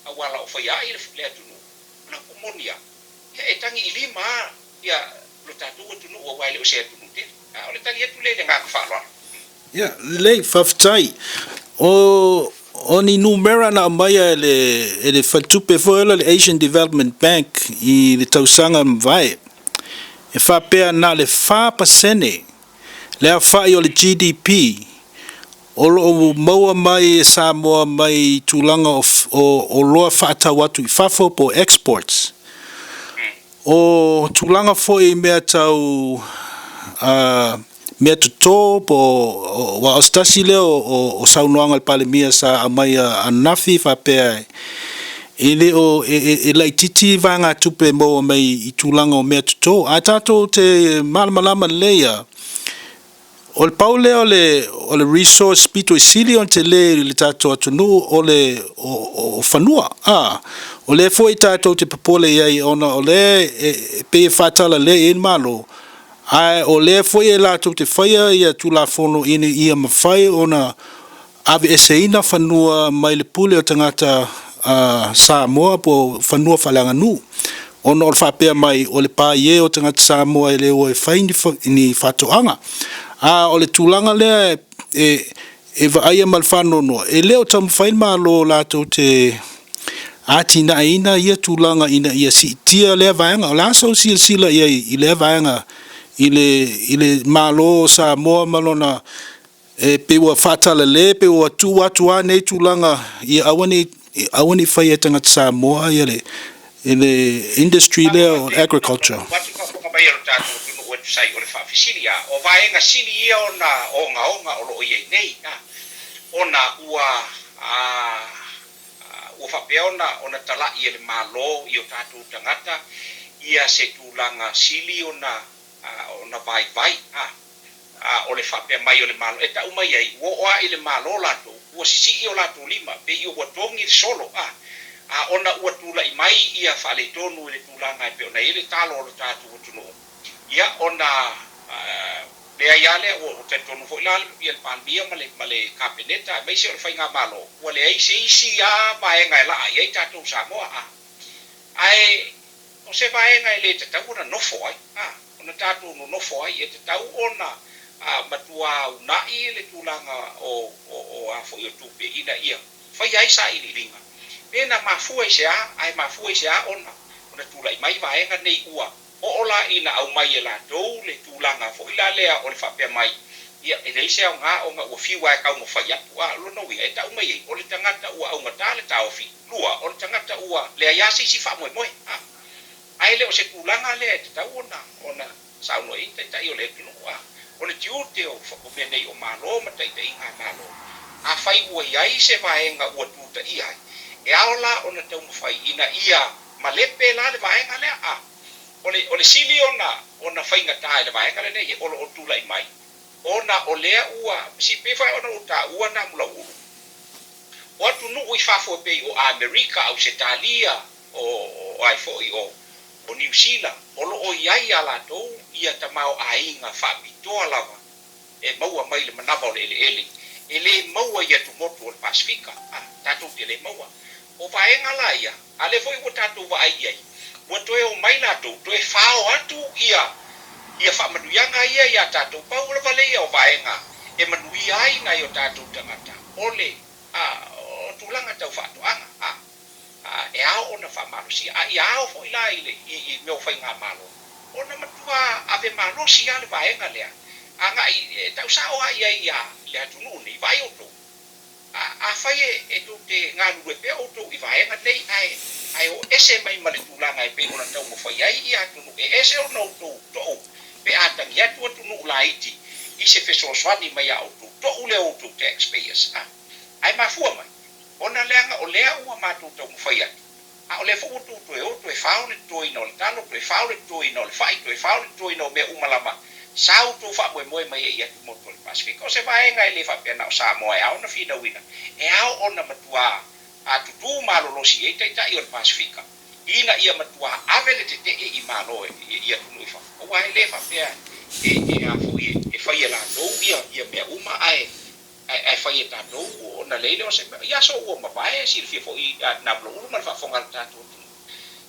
auala o faia ai le atunuu, o le upu moni lava, ia e tagi i lima lava ia lo tatou atunuu aua e le o se atunuu tele. A o le tali atu lea i le agaga faaaloalo. Ia, lelei, faafetai. O, o ni numera na aumaia e le, e le faletupe foi lea o le Asian Development Bank i le tausaga mavae, e faapea na o le 4% le aofai o le GDP o lo o maua mai e Samoa mai tulaga o oloa faatau atu i fafo po o exports. O tulaga foi i mea tau mea toto po o, aua o se tasi lea o saunoaga a le Palemia sa aumaia ananafi faapea e le o e laitiiti vaegatupe e maua mai i tulaga o mea toto. Ae tatou te malamalama lelei lava, O le pau lea o le o le resource pito i sili ona tele i le tatou atunuu o le o fanua a. O lea foi tatou te popole i ai ona o lea e pei e faatalale i ai le Malo, ae o lea foi e latou te faia ia Tulafono ina ia mafai ona aveeseina fanua mai le pule o tagata Samoa po o fanua faaleaganuu, ona o le faapea mai o le paie o tagata Samoa e le o e fai ni faatoaga. A o le tulaga lea e vaaia ma le faanoanoa, e le o taumafai le Malo latou te atinaeina ia tulaga ina ia siitia lea vaega. O le a sou silasila i ai i lea vaega i le Malo o Samoa ma lona E pei ua faatalale, pei ua tuu atu lava nei tulaga ia aua ne i, aua ne i faia e tagata Samoa ia le, le industry lea o le agriculture. Atu faafofoga mai a lo tatou atunuu e tusa ai o le faafesili, a o vaega sili ia ona ogaoga o lo o i ai nei, a ona ua a ua faapea ona ona tala'i e le Malo i o tatou tagata ia se tulaga sili ona ona vaivai, a. A o le faapea mai o le Malo, e tau mai ai, ua oo lava i le Malo latou, ua sisii o latou lima, pei ua togi le solo, a, a ona ua tulai mai ia faaletonu i le tulaga e pei ona i ai le talo o lo tatou atunuu, ia, ona leai lava lea, ua talitonu foi la le Palemia ma le, ma le Kapeneta aemaise o le Faigamalo, ua leai se isi lava vaega e laa i ai tatou Samoa, a. Ae o se vaega e le tatau ona nofo ai, a, ona tatou nonofo ai, e tatau ona matuā una'i le tulaga o, o, o a foi o tupe ina ia faia ai sailiiliga, pe na mafua i se a, ae mafua i se a ona, ona tulai mai vaega nei ua oo la ina aumai e latou le tulaga foi la lea o le faapea mai, ia, e leai se aoga ona ua fiu lava e taumafai atu, a, o lona uiga, e tau mai ai, o le tagata ua augata le taofi, lua, o le tagata ua leai lava se isi faamoemoe, a. Ae le o se tulaga lea e tatau ona, ona saunoa i ai ni taitai o le atunuu, a. O le tiute o, o mea nei o Malo ma taitaiga a Malo, afai ua i ai se vaega ua tutaia ai, e ao la ona taumafai ina ia malepe la le vaega lea, a. O le, o le sili ona, ona faigata i le vaega lenei o lo o tulai mai, ona o lea ua, si pei foi ona ou taua Namulauulu, O atunuu i fafo e pei o Amerika, Ausetalia, o o ai foi o o Niu Sila, o lo o i ai iā latou ia tamaoaiga faapitoa lava e maua mai le manava o le eleele e le maua i atumotu o le Pasefika, a, tatou te le maua. O vaega la ia, a lea foi ua tatou vaai i ai, ua toe omai latou toe fao atu ia ia faamanuiaga ia iā tatou, pau lava lea o vaega e manuia ai nai o tatou tagata, o le, a, o tulaga tau faatoaga, a, a, e ao ona faamalosia, a ia ao foi la i le, i, i mea o faigamalo, ona matua ave malosi lava le vaega lea, agai, e tau sao lava i ai ia le atunuu nei, vaai outou, a, afai e, e tou te galulue pea outou i vaega nei, ae, ae o ese mai ma le tulaga e pei ona taumafai ai ia atunuu e ese ona outou tou pe a tagi atu atunuu laiti i se fesoasoani mai a outou tou lea outou tax payers a. Ae mafua mai, ona leaga o lea ua matou taumafai atu, a o lea foi ua tou toe o toe fao le totoina o le talo, toe fao le totoina o le fai, toe fao le totoina o mea uma lava sa outou faamoemoe mai ai i atumotu o le Pasefika. O se vaega e le faapea na o Samoa e ao ona finauina, e ao ona matuā a tutū malolosi i ai taitai o le Pasefika. ina ia matua ave le tetee i Malo i atunuu i fafo, aua e le faapea e e a foi e fai e latou ia ia mea uma ae ae fai e tatou ona leai lea o se mea. I aso ua mavae e silafia foi i Namulauulu ma le faafofoga a le tatou atunuu,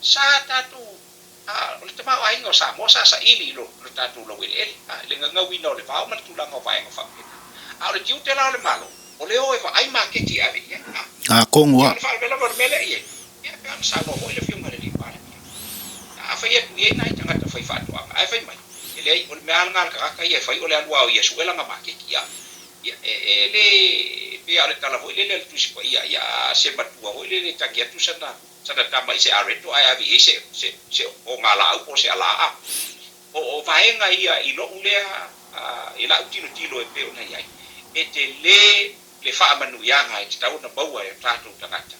sa tatou a o le tamaoaiga o Samoa sa saili i lo lo tatou laueleele a i le gagauina o le vao ma le tulaga o vaega faapena. A o le tiute la o le Malo, o le o e vaai maketi e ave i ai a. Atonu a. O le faalavelave o le mea lea i ai, Ia, pe ana saunoa foi le Afioga i le Alii Palemia, a fai atu i ai nai tagata faifaatoaga, ae fai mai, E leai, o le mea lava lena a le tagata ia e fai, o le alu lava o ia e sue lana maketi. Ia, ia, e, e le, e pei lava o le tala foi lele a le Tusi Paia, ia, a se matua foi lele e tagi atu sana, sana tama i se areto ae ave i ai se, se, se ogalaau po o se alaa. O, o vaega ia i lou lea I la'u tilotilo e pei ona i ai, e telē le faamanuiaga e tatau ona maua e o tatou tagata,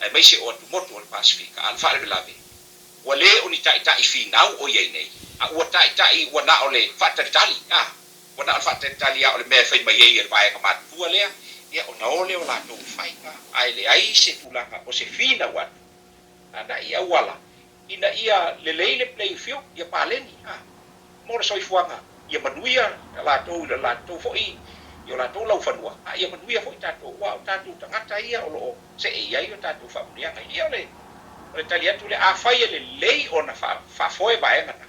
aemaise o atumotu o le Pasefika, a o le faalavelave, ua lē o ni ta'ita'i finau o i ai nei, a ua ta'ita'i ua na o le faatalitali, a, ua na o le faatalitali a o le mea e fai mai ai e le vaega matutua lea, ia ona o lea o latou e fai, a, ae leai se tulaga o se finau atu ana'i auala ina ia lelei le playing field, ia paleni, a, mo le soifuaga, ia manuia latou i le latou foi i o latou laufanua, a ia manuia foi tatou, aua o tatou tagata ia o lo o see i ai o tatou faamanuiaga. Ia o le, o le tali atu lea, afai e lelei ona faafoe vaega na,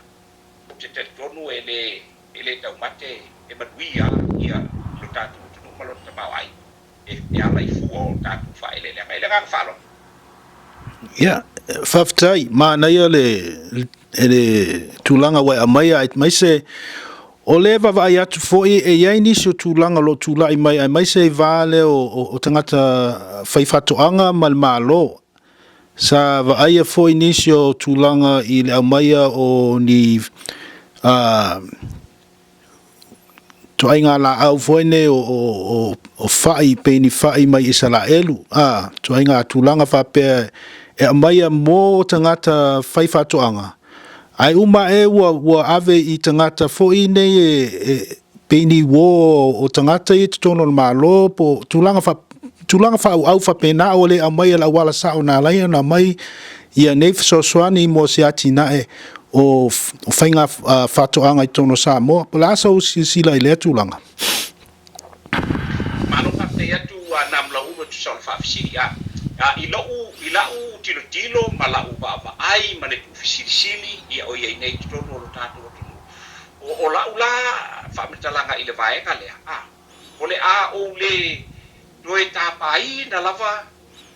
ou te talitonu e le, e le taumate e manuia ia lo tatou atunuu ma lona tamaoaiga e ala i fua o tatou faaeleeleaga. I le agaga faaaloalo. Ia, faafetai. Manaia le, le tulaga ua e aumaia, aemaise o lea e vaavaai atu foi e i ai nisi o tulaga o lo o tulai mai, aemaise i va lea o, o tagata faifaatoaga ma le Malo. Sa vaaia foi nisi o tulaga i le aumaia o ni ituaiga laau foi nei o fa'i, pei ni fa'i mai Isaraelu, a, ituaiga tulaga faapea e aumaia mo tagata faifaatoaga, ae uma ae ua ave i tagata foi nei e pei ni uo o tagata ia i totonu o le Malo po o tulaga faa, tulaga faaauau faapena ua le aumaia i le auala sao na ala ai ona aumai ia nei fesoasoani mo se atinae o faiga faatoaga i totonu o Samoa. Po o le a sou silasila i lea tulaga? Malo faafetai atu a Namulauulu e tusa o le faafesili a i lou i lau tilotilo ma lau vaavaai ma le tuufesilisili ia o i ai nei i totonu o lo tatou atunuu. O la'u la faamatalaga i le vaega lea, a, o le a ou le toe tapāina lava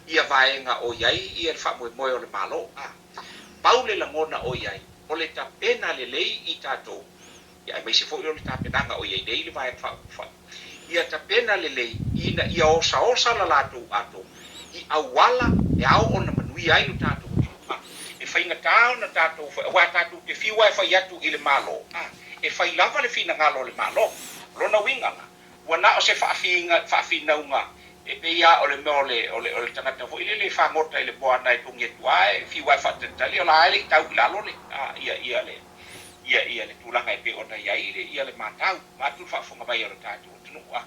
ia vaega o i ai ia le faamoemoe o le Malo, a, pau le lagona o i ai, o le tapena lelei i tatou, ia aemaise foi o le tapenaga o i ai nei le Vaega Faaupufai, ia tapena lelei ina ia osaosa la latou ato i auala e ao ona manuia ai lo tatou atunuu. A, e faigata ona tatou fai, aua tatou te fiu lava e fai atu i le Malo, a, e fai lava le finagalo o le Malo. O lona uiga la, ua na o se faafiga, faafinauga e pei lava o le mea o le, o le, o le tagata foi lele e fagota i le moana e togi atu lava, e fiu lava e faatalitali, o la e le i tau i lalo le, a, ia, ia le, ia, ia le tulaga e pei ona i ai le, ia le matau, vaeatu le faafofoga mai a lo tatou atunuu. A,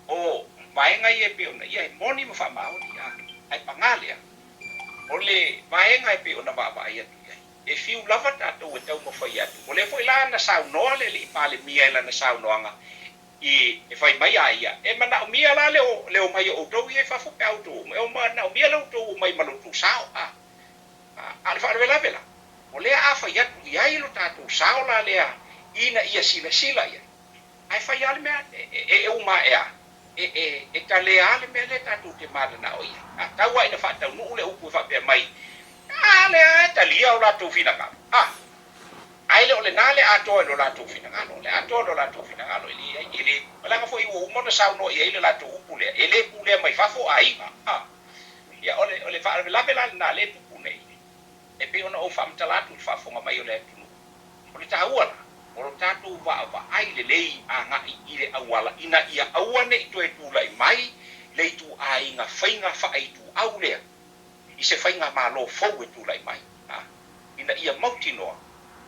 o vaega ia e pei ona, ia e moni ma faamaoni, a, ae paga lea, o le vaega e pei ona vaavaai atu i ai, e fiu lava tatou e taumafai atu. O lea foi la na saunoa le Alii Palemia i lana saunoaga i, e fai mai a ia, e manaomia la le, le omai o outou ia i fafo pe a outou omai, e manaomia le outou omai ma lo outou sao, a. A o le faalavelave la, o lea a fai atu i ai lo tatou sao la lea ina ia silasila i ai, ae fai lava le mea e uma ae a, e talea lava le mea lea tatou te mananao i ai. A tau lava ina faataunuu le upu e faapea mai, a lea e talia o latou finagalo, a, ae le o lena le atoa i lo latou finagalo, o le atoa o lo latou finagalo e leai, e le, leaga foi ua uma ona saunoa i ai le latou upu lea, e le pulea mai fafo aiga, a. Ia, o le, o le faalavelave la lena lea e tupu nei, e pei ona ou faamatala atu i le faafofoga mai o le atunuu, o le taua la, o lo tatou vaavaai lelei agai i le auala ina ia aua ne i toe tulai mai le ituaiga faiga faaituau lea i se faigamalo fou e tulai mai, a, ina ia mautinoa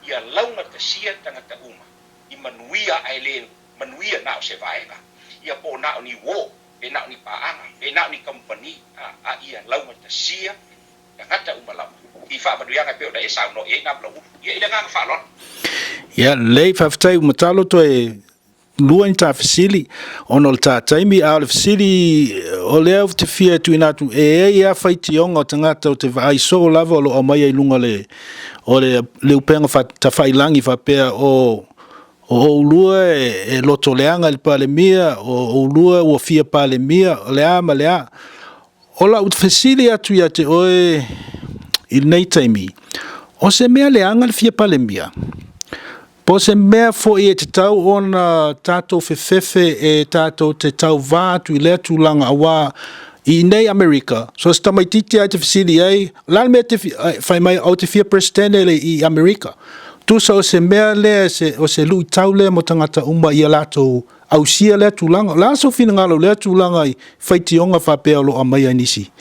ia laugatasia tagata uma i manuia ae le manuia na o se vaega, ia po o na o ni uo pe na o ni paaga, pe na o ni kamupani, a, a ia laugatasia tagata uma lava i faamanuiaga e pei ona e saunoa i ai Namulauulu. Ia, i le agaga faaaloalo. Ia, lelei, faafetai ua matalo toe lua ni ta fesili ona o le ta taimi, a o le fesili o lea ou te fia tuuina atu, e i ai lava faitioga o tagata ou te vaai soo lava o lo o aumaia i luga o le, o le, le upega tafailagi faapea o O oulua e loto leaga i le Palemia, o oulua ua fia Palemia, o le a ma le a. O lau fesili atu ia te oe i lenei taimi, o se mea leaga le fia Palemia? Po o se mea foi e tatau ona tatou fefefe e tatou te tauva atu i lea tulaga aua i inei Amerika, so se tamaitiiti lava e te fesili i ai, o le a le mea e te fia, fai mai ou te fia Peresetene i Amerika. Tusa o se mea lea se, o se luitau lea mo tagata uma ia latou ausia lea tulaga. O le a sou finagalo i lea tulaga i faitioga faapea o lo o aumaia e nisi?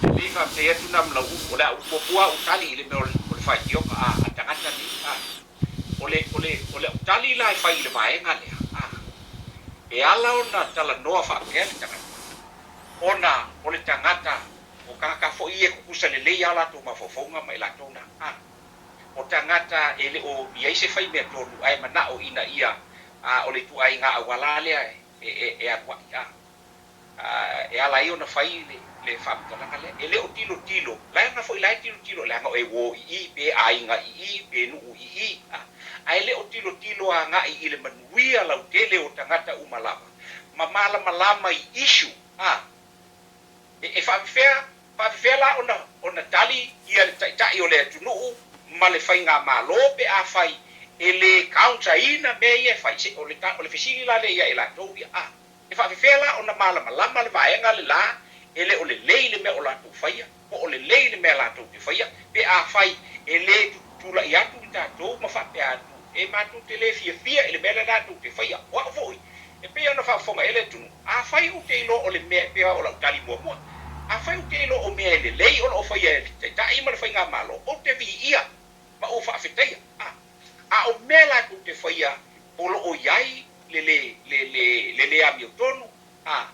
Lelei faafetai atu na ma lau upu, o le a ou muamua ou tali i le mea o le faitioga a a tagata nei a. O le, o le, o le au tali la e fai i le vaega lea a, e ala ona talanoa faapea le tagata, ona o le tagata, o tagata foi ia e tutusa lelei a latou mafaufauga ma i latou na a. O tagata e le o i ai se faimea tonu ae manao ina ia a o le ituaiga auala lea e, e, e alu ai a. E ala ai ona fai le faamatalaga lea. E le o tilotilo, leaga foi la e tilotilo leaga o e uo i i, pe aiga i i, pe nuu i i, ae le o tilotilo agai i le manuia lautele o tagata uma lava, ma malamalama i issue, a. E faafefea, faafefea la ona, ona tali ia le Taitai o le atunuu ma le Faigamalo pe afai e le counter-ina mea ia e fai? Se, o le, o le fesili la lea ia i latou ia, a. E faafefea la ona malamalama le vaega le la e le o lelei le mea o latou faia, po o lelei le mea latou te faia, pe afai e le tulai atu i tatou ma faapea atu, e matou te le fiafia i le mea lea latou te faia. O au foi, e pei ona faafofoga i ai le atunuu, afai ou te iloa o le mea, e pei o lau tali muamua, afai ou te iloa o mea e lelei o lo o faia e le Taitai ma le Faigamalo, ou te viia ma ou faafetaia. A o mea latou te faia o lo o i ai le le le le le le amiotonu, a,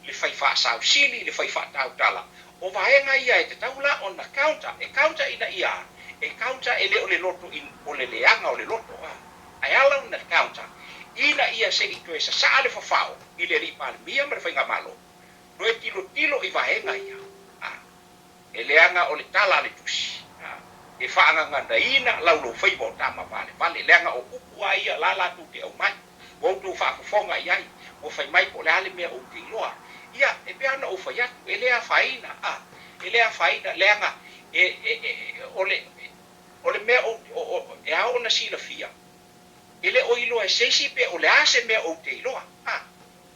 le fai faasausili, le fai faatautala, o vaega ia e tatau la ona counter, e counter ina ia a? E counter e le o le loto in, o le leaga o le loto, a, ae ala ona counter ina ia se i toe sasaa le fafao i le Alii Palemia ma le Faigamalo, toe tilotilo i vaega ia, a. E leaga o le tala a le Tusi, e faagaganaina lauloufaiva o tama valevale, leaga o upu a ia la latou te aumai, ua outou faafofoga i ai, ua fai mai po o le a le mea ou te iloa. Ia, e pei lava ona ou fai atu, e le afaina, a, e le afaina, leaga e, e, e, o le, o le mea ou, o, o, e ao ona silafia, e le o iloa e se isi pe o le a se mea ou te iloa, a.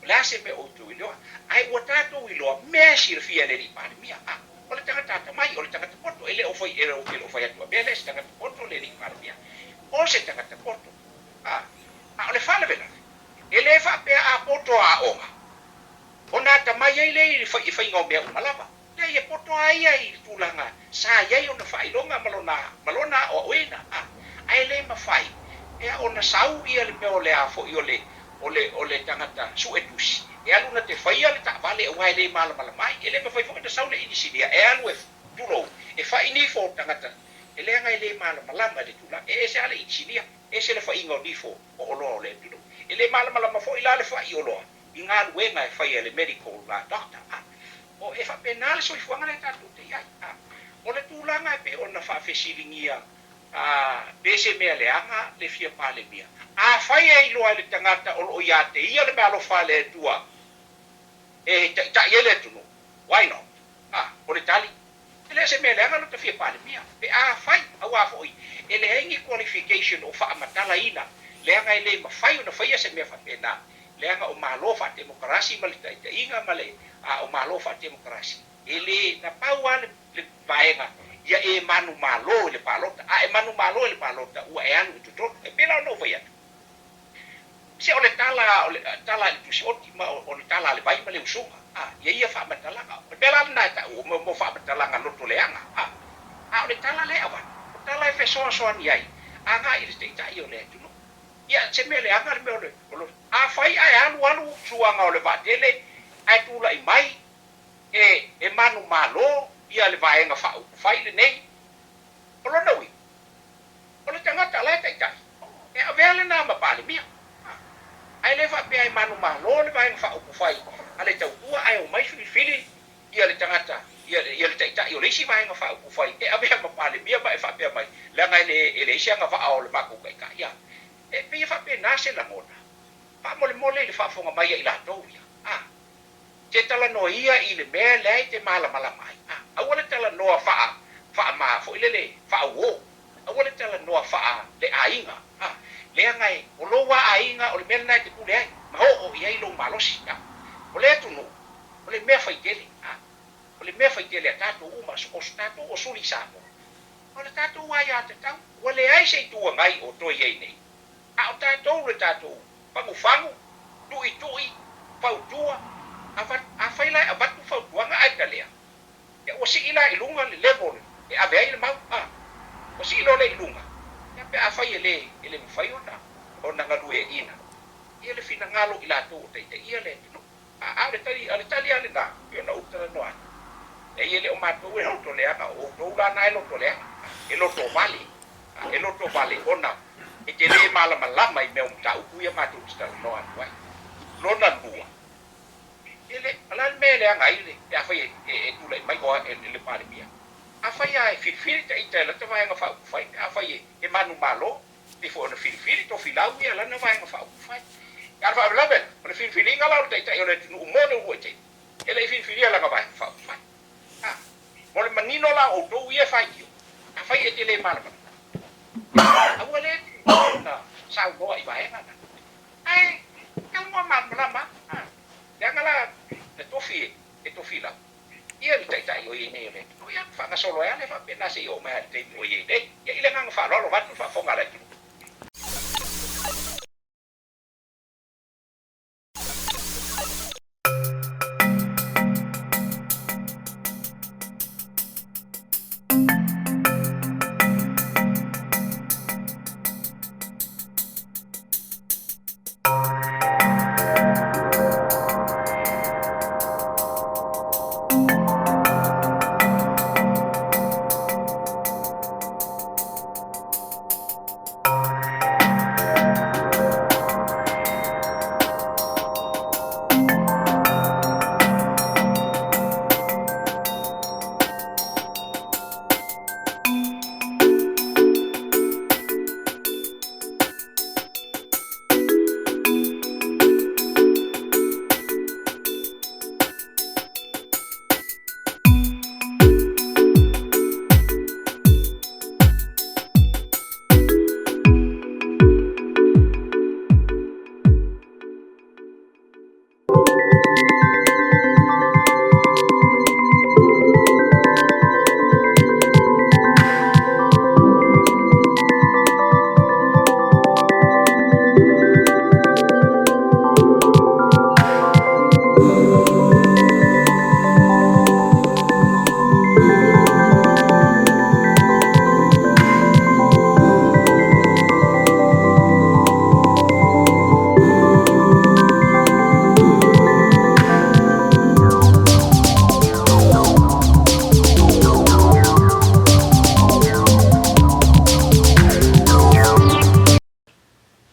O le a se mea outou iloa? Ae ua tatou iloa mea e silafia e le Alii Palemia. A, o le tagata atamai, o le tagata poto, e le o fai, e le o fai atu a mea lea, se tagata poto le Alii Palemia. O se tagata poto. A, a o le faalavelave, e le faapea a poto a aoga, ona atamai ai lea i le faiga o mea uma lava. Leai, e poto a ia i le tulaga sa i ai ona faailoga ma lona, ma lona aoaoina, a, ae le mafai ea ona sau ia le mea o le a foi o le, o le, o le tagata suetusi e alu na te faia le taavale aua e le malamalama ai. E le mafai foi ona sau le inisinia e alu e, tulou, e fai nifo o tagata, e leaga e le malamalama i le tulaga. E ese lava le inisinia, ese le faiga o nifo o oloa o le atunuu. E le malamalama foi la le fai oloa i galuega e faia e le medical doctor. A, o, e faapena le soifuaga lea tatou te i ai. A, o le tulaga e pei ona faafesiligia, a, pe se mea leaga le fia Palemia. Afai e iloa e le tagata o lo o ia te ia le meaalofa a le Atua e taitai ai le atunuu, why not? A, o le tali, e le o se mea leaga lota fia Palemia. Pe afai, aua foi, e leai ni qualification o faamatalaina, leaga e le mafai ona faia se mea faapena, leaga o Malo faatemokarasi ma le taitaiga ma le, a, o Malo faatemokarasi, e le, na pau lava le, le vaega ia e manumalo i le palota. A e manumalo i le palota, ua e alu i totonu. E pei la ona ou fai atu, se o le tala, o le tala i le tusioti ma o le tala a le vai ma le usuga, a, ia ia faamatalaga. O le mea la lena e tau, o mea o faamatalaga loto leaga, a. A o le tala lea e avatu, o tala e fesoasoani ai agai i le taitai o le atunuu. Ia, se mea leaga le mea o le, o le, afai ae alu alu suaga o le vaatele ae tulai mai e, e manumalo ia le Vaega Faaupufai lenei. O lona uiga, o le tagata la e taitai, e avea lena ma Palemia. Ae le faapea e manumalo le Vaega Faaupufai a le Tautua ae omai filifili ia le tagata, ia, ia le taitai o le isi Vaega Faaupufai e avea ma Palemia ma e faapea mai, leaga e le, e leai se agavaa o le matou taitai. A, e pei e faapena se lagona. Faamolemole i le faafofoga mai a i latou ia. A. Te talanoa ia i le mea lea e te malamalama ai. A, aua le talanoa faa, faama foi lele, faauo. Aua le talanoa faa le aiga. A, leaga e, o lou a aiga o le mea lena e te pule ai, ma oo i ai lou malosi. A, o le atunuu, o le mea faitele. A, o le mea faitele a tatou uma, o tatou o suli Samoa. O le tatou aiatatau, ua leai se Itu Agai o toe i ai nei, a o tatou le tatou fagufagu, tuitui, fautua, afai la e avatu fautuaga ae talea, ia ua sii la i luga le level e ave ai le mau, a, ua sii loa lea i luga, ia pe afai e le, e le mafai ona, ona galueaiina, ia le finagalo o i latou o taitaia le atunuu. A, a o le tali, o le tali lava lena, e pei ona ou talanoa atu, leai e le o matou e loto leaga, o outou la na e loto leaga, e loto vale, a, e loto vale ona e te le malamalama i mea o mataupu ia matou te talanoa atu ai. Lona lua, e le, o le a le mea e leaga ai le, pe afai e, e, e tulai mai oa e, le Palemia? Afai lava e filifili ta ita e lata Vaega Faaupufai, pe afai e, e manumalo, pei foi ona filifili Tofilau ia lana Vaega Faaupufai. A o le faalavelave, o le filifiliga la o le Taitai o le atunuu mo le uluai taimi, e le i filifilia lana Vaega Faaupufai. A, mo le manino la o outou ia e faitio, afai e te le malamalama, aua lea e te ona saunoa i vaega na. Ae talanoa malamalama lava. Leaga la na tofi e Tofilau ia le Taitai o i ai nei o le atunuu, ia faagasolo ai lava lea faapena seia oo mai lava i le taimi o i ai nei. Ia i le agaga faaaloalo vaeatu le faafofoga a le atunuu.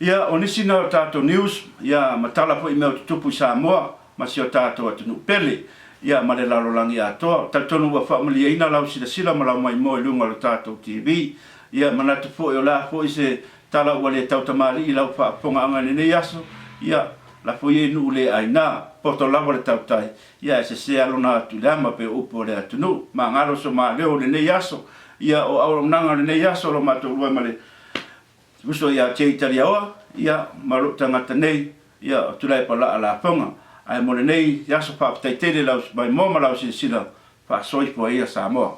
Ia, o nisi na o tatou news, ia, ma tala foi i mea o tutupu i Samoa ma si o tatou atunuu pele, ia, ma le lalolagi atoa. Talitonu ua faamalieina lau silasila ma lau maimoa i luga o le tatou TV. Ia, manatu foi o le a foi se tala ua le tautamalii i lau faafofogaaga i lenei aso, ia, lafo ia i nuu le aina, poto lava le tautai, ia, ae sese lava lona atu i le ama pei o upu a le atunuu. Magalo so maleo i lenei aso, ia, o auaunaga o lenei aso o lo matou lua ma le Uso ia Jay Taliaoa, ia, ma lou tagata nei, ia, o Tuilaepa Laa Lafoga. Ae mo lenei aso faafetai tele lau maimoa ma lau silasila, faasoifua ia Samoa.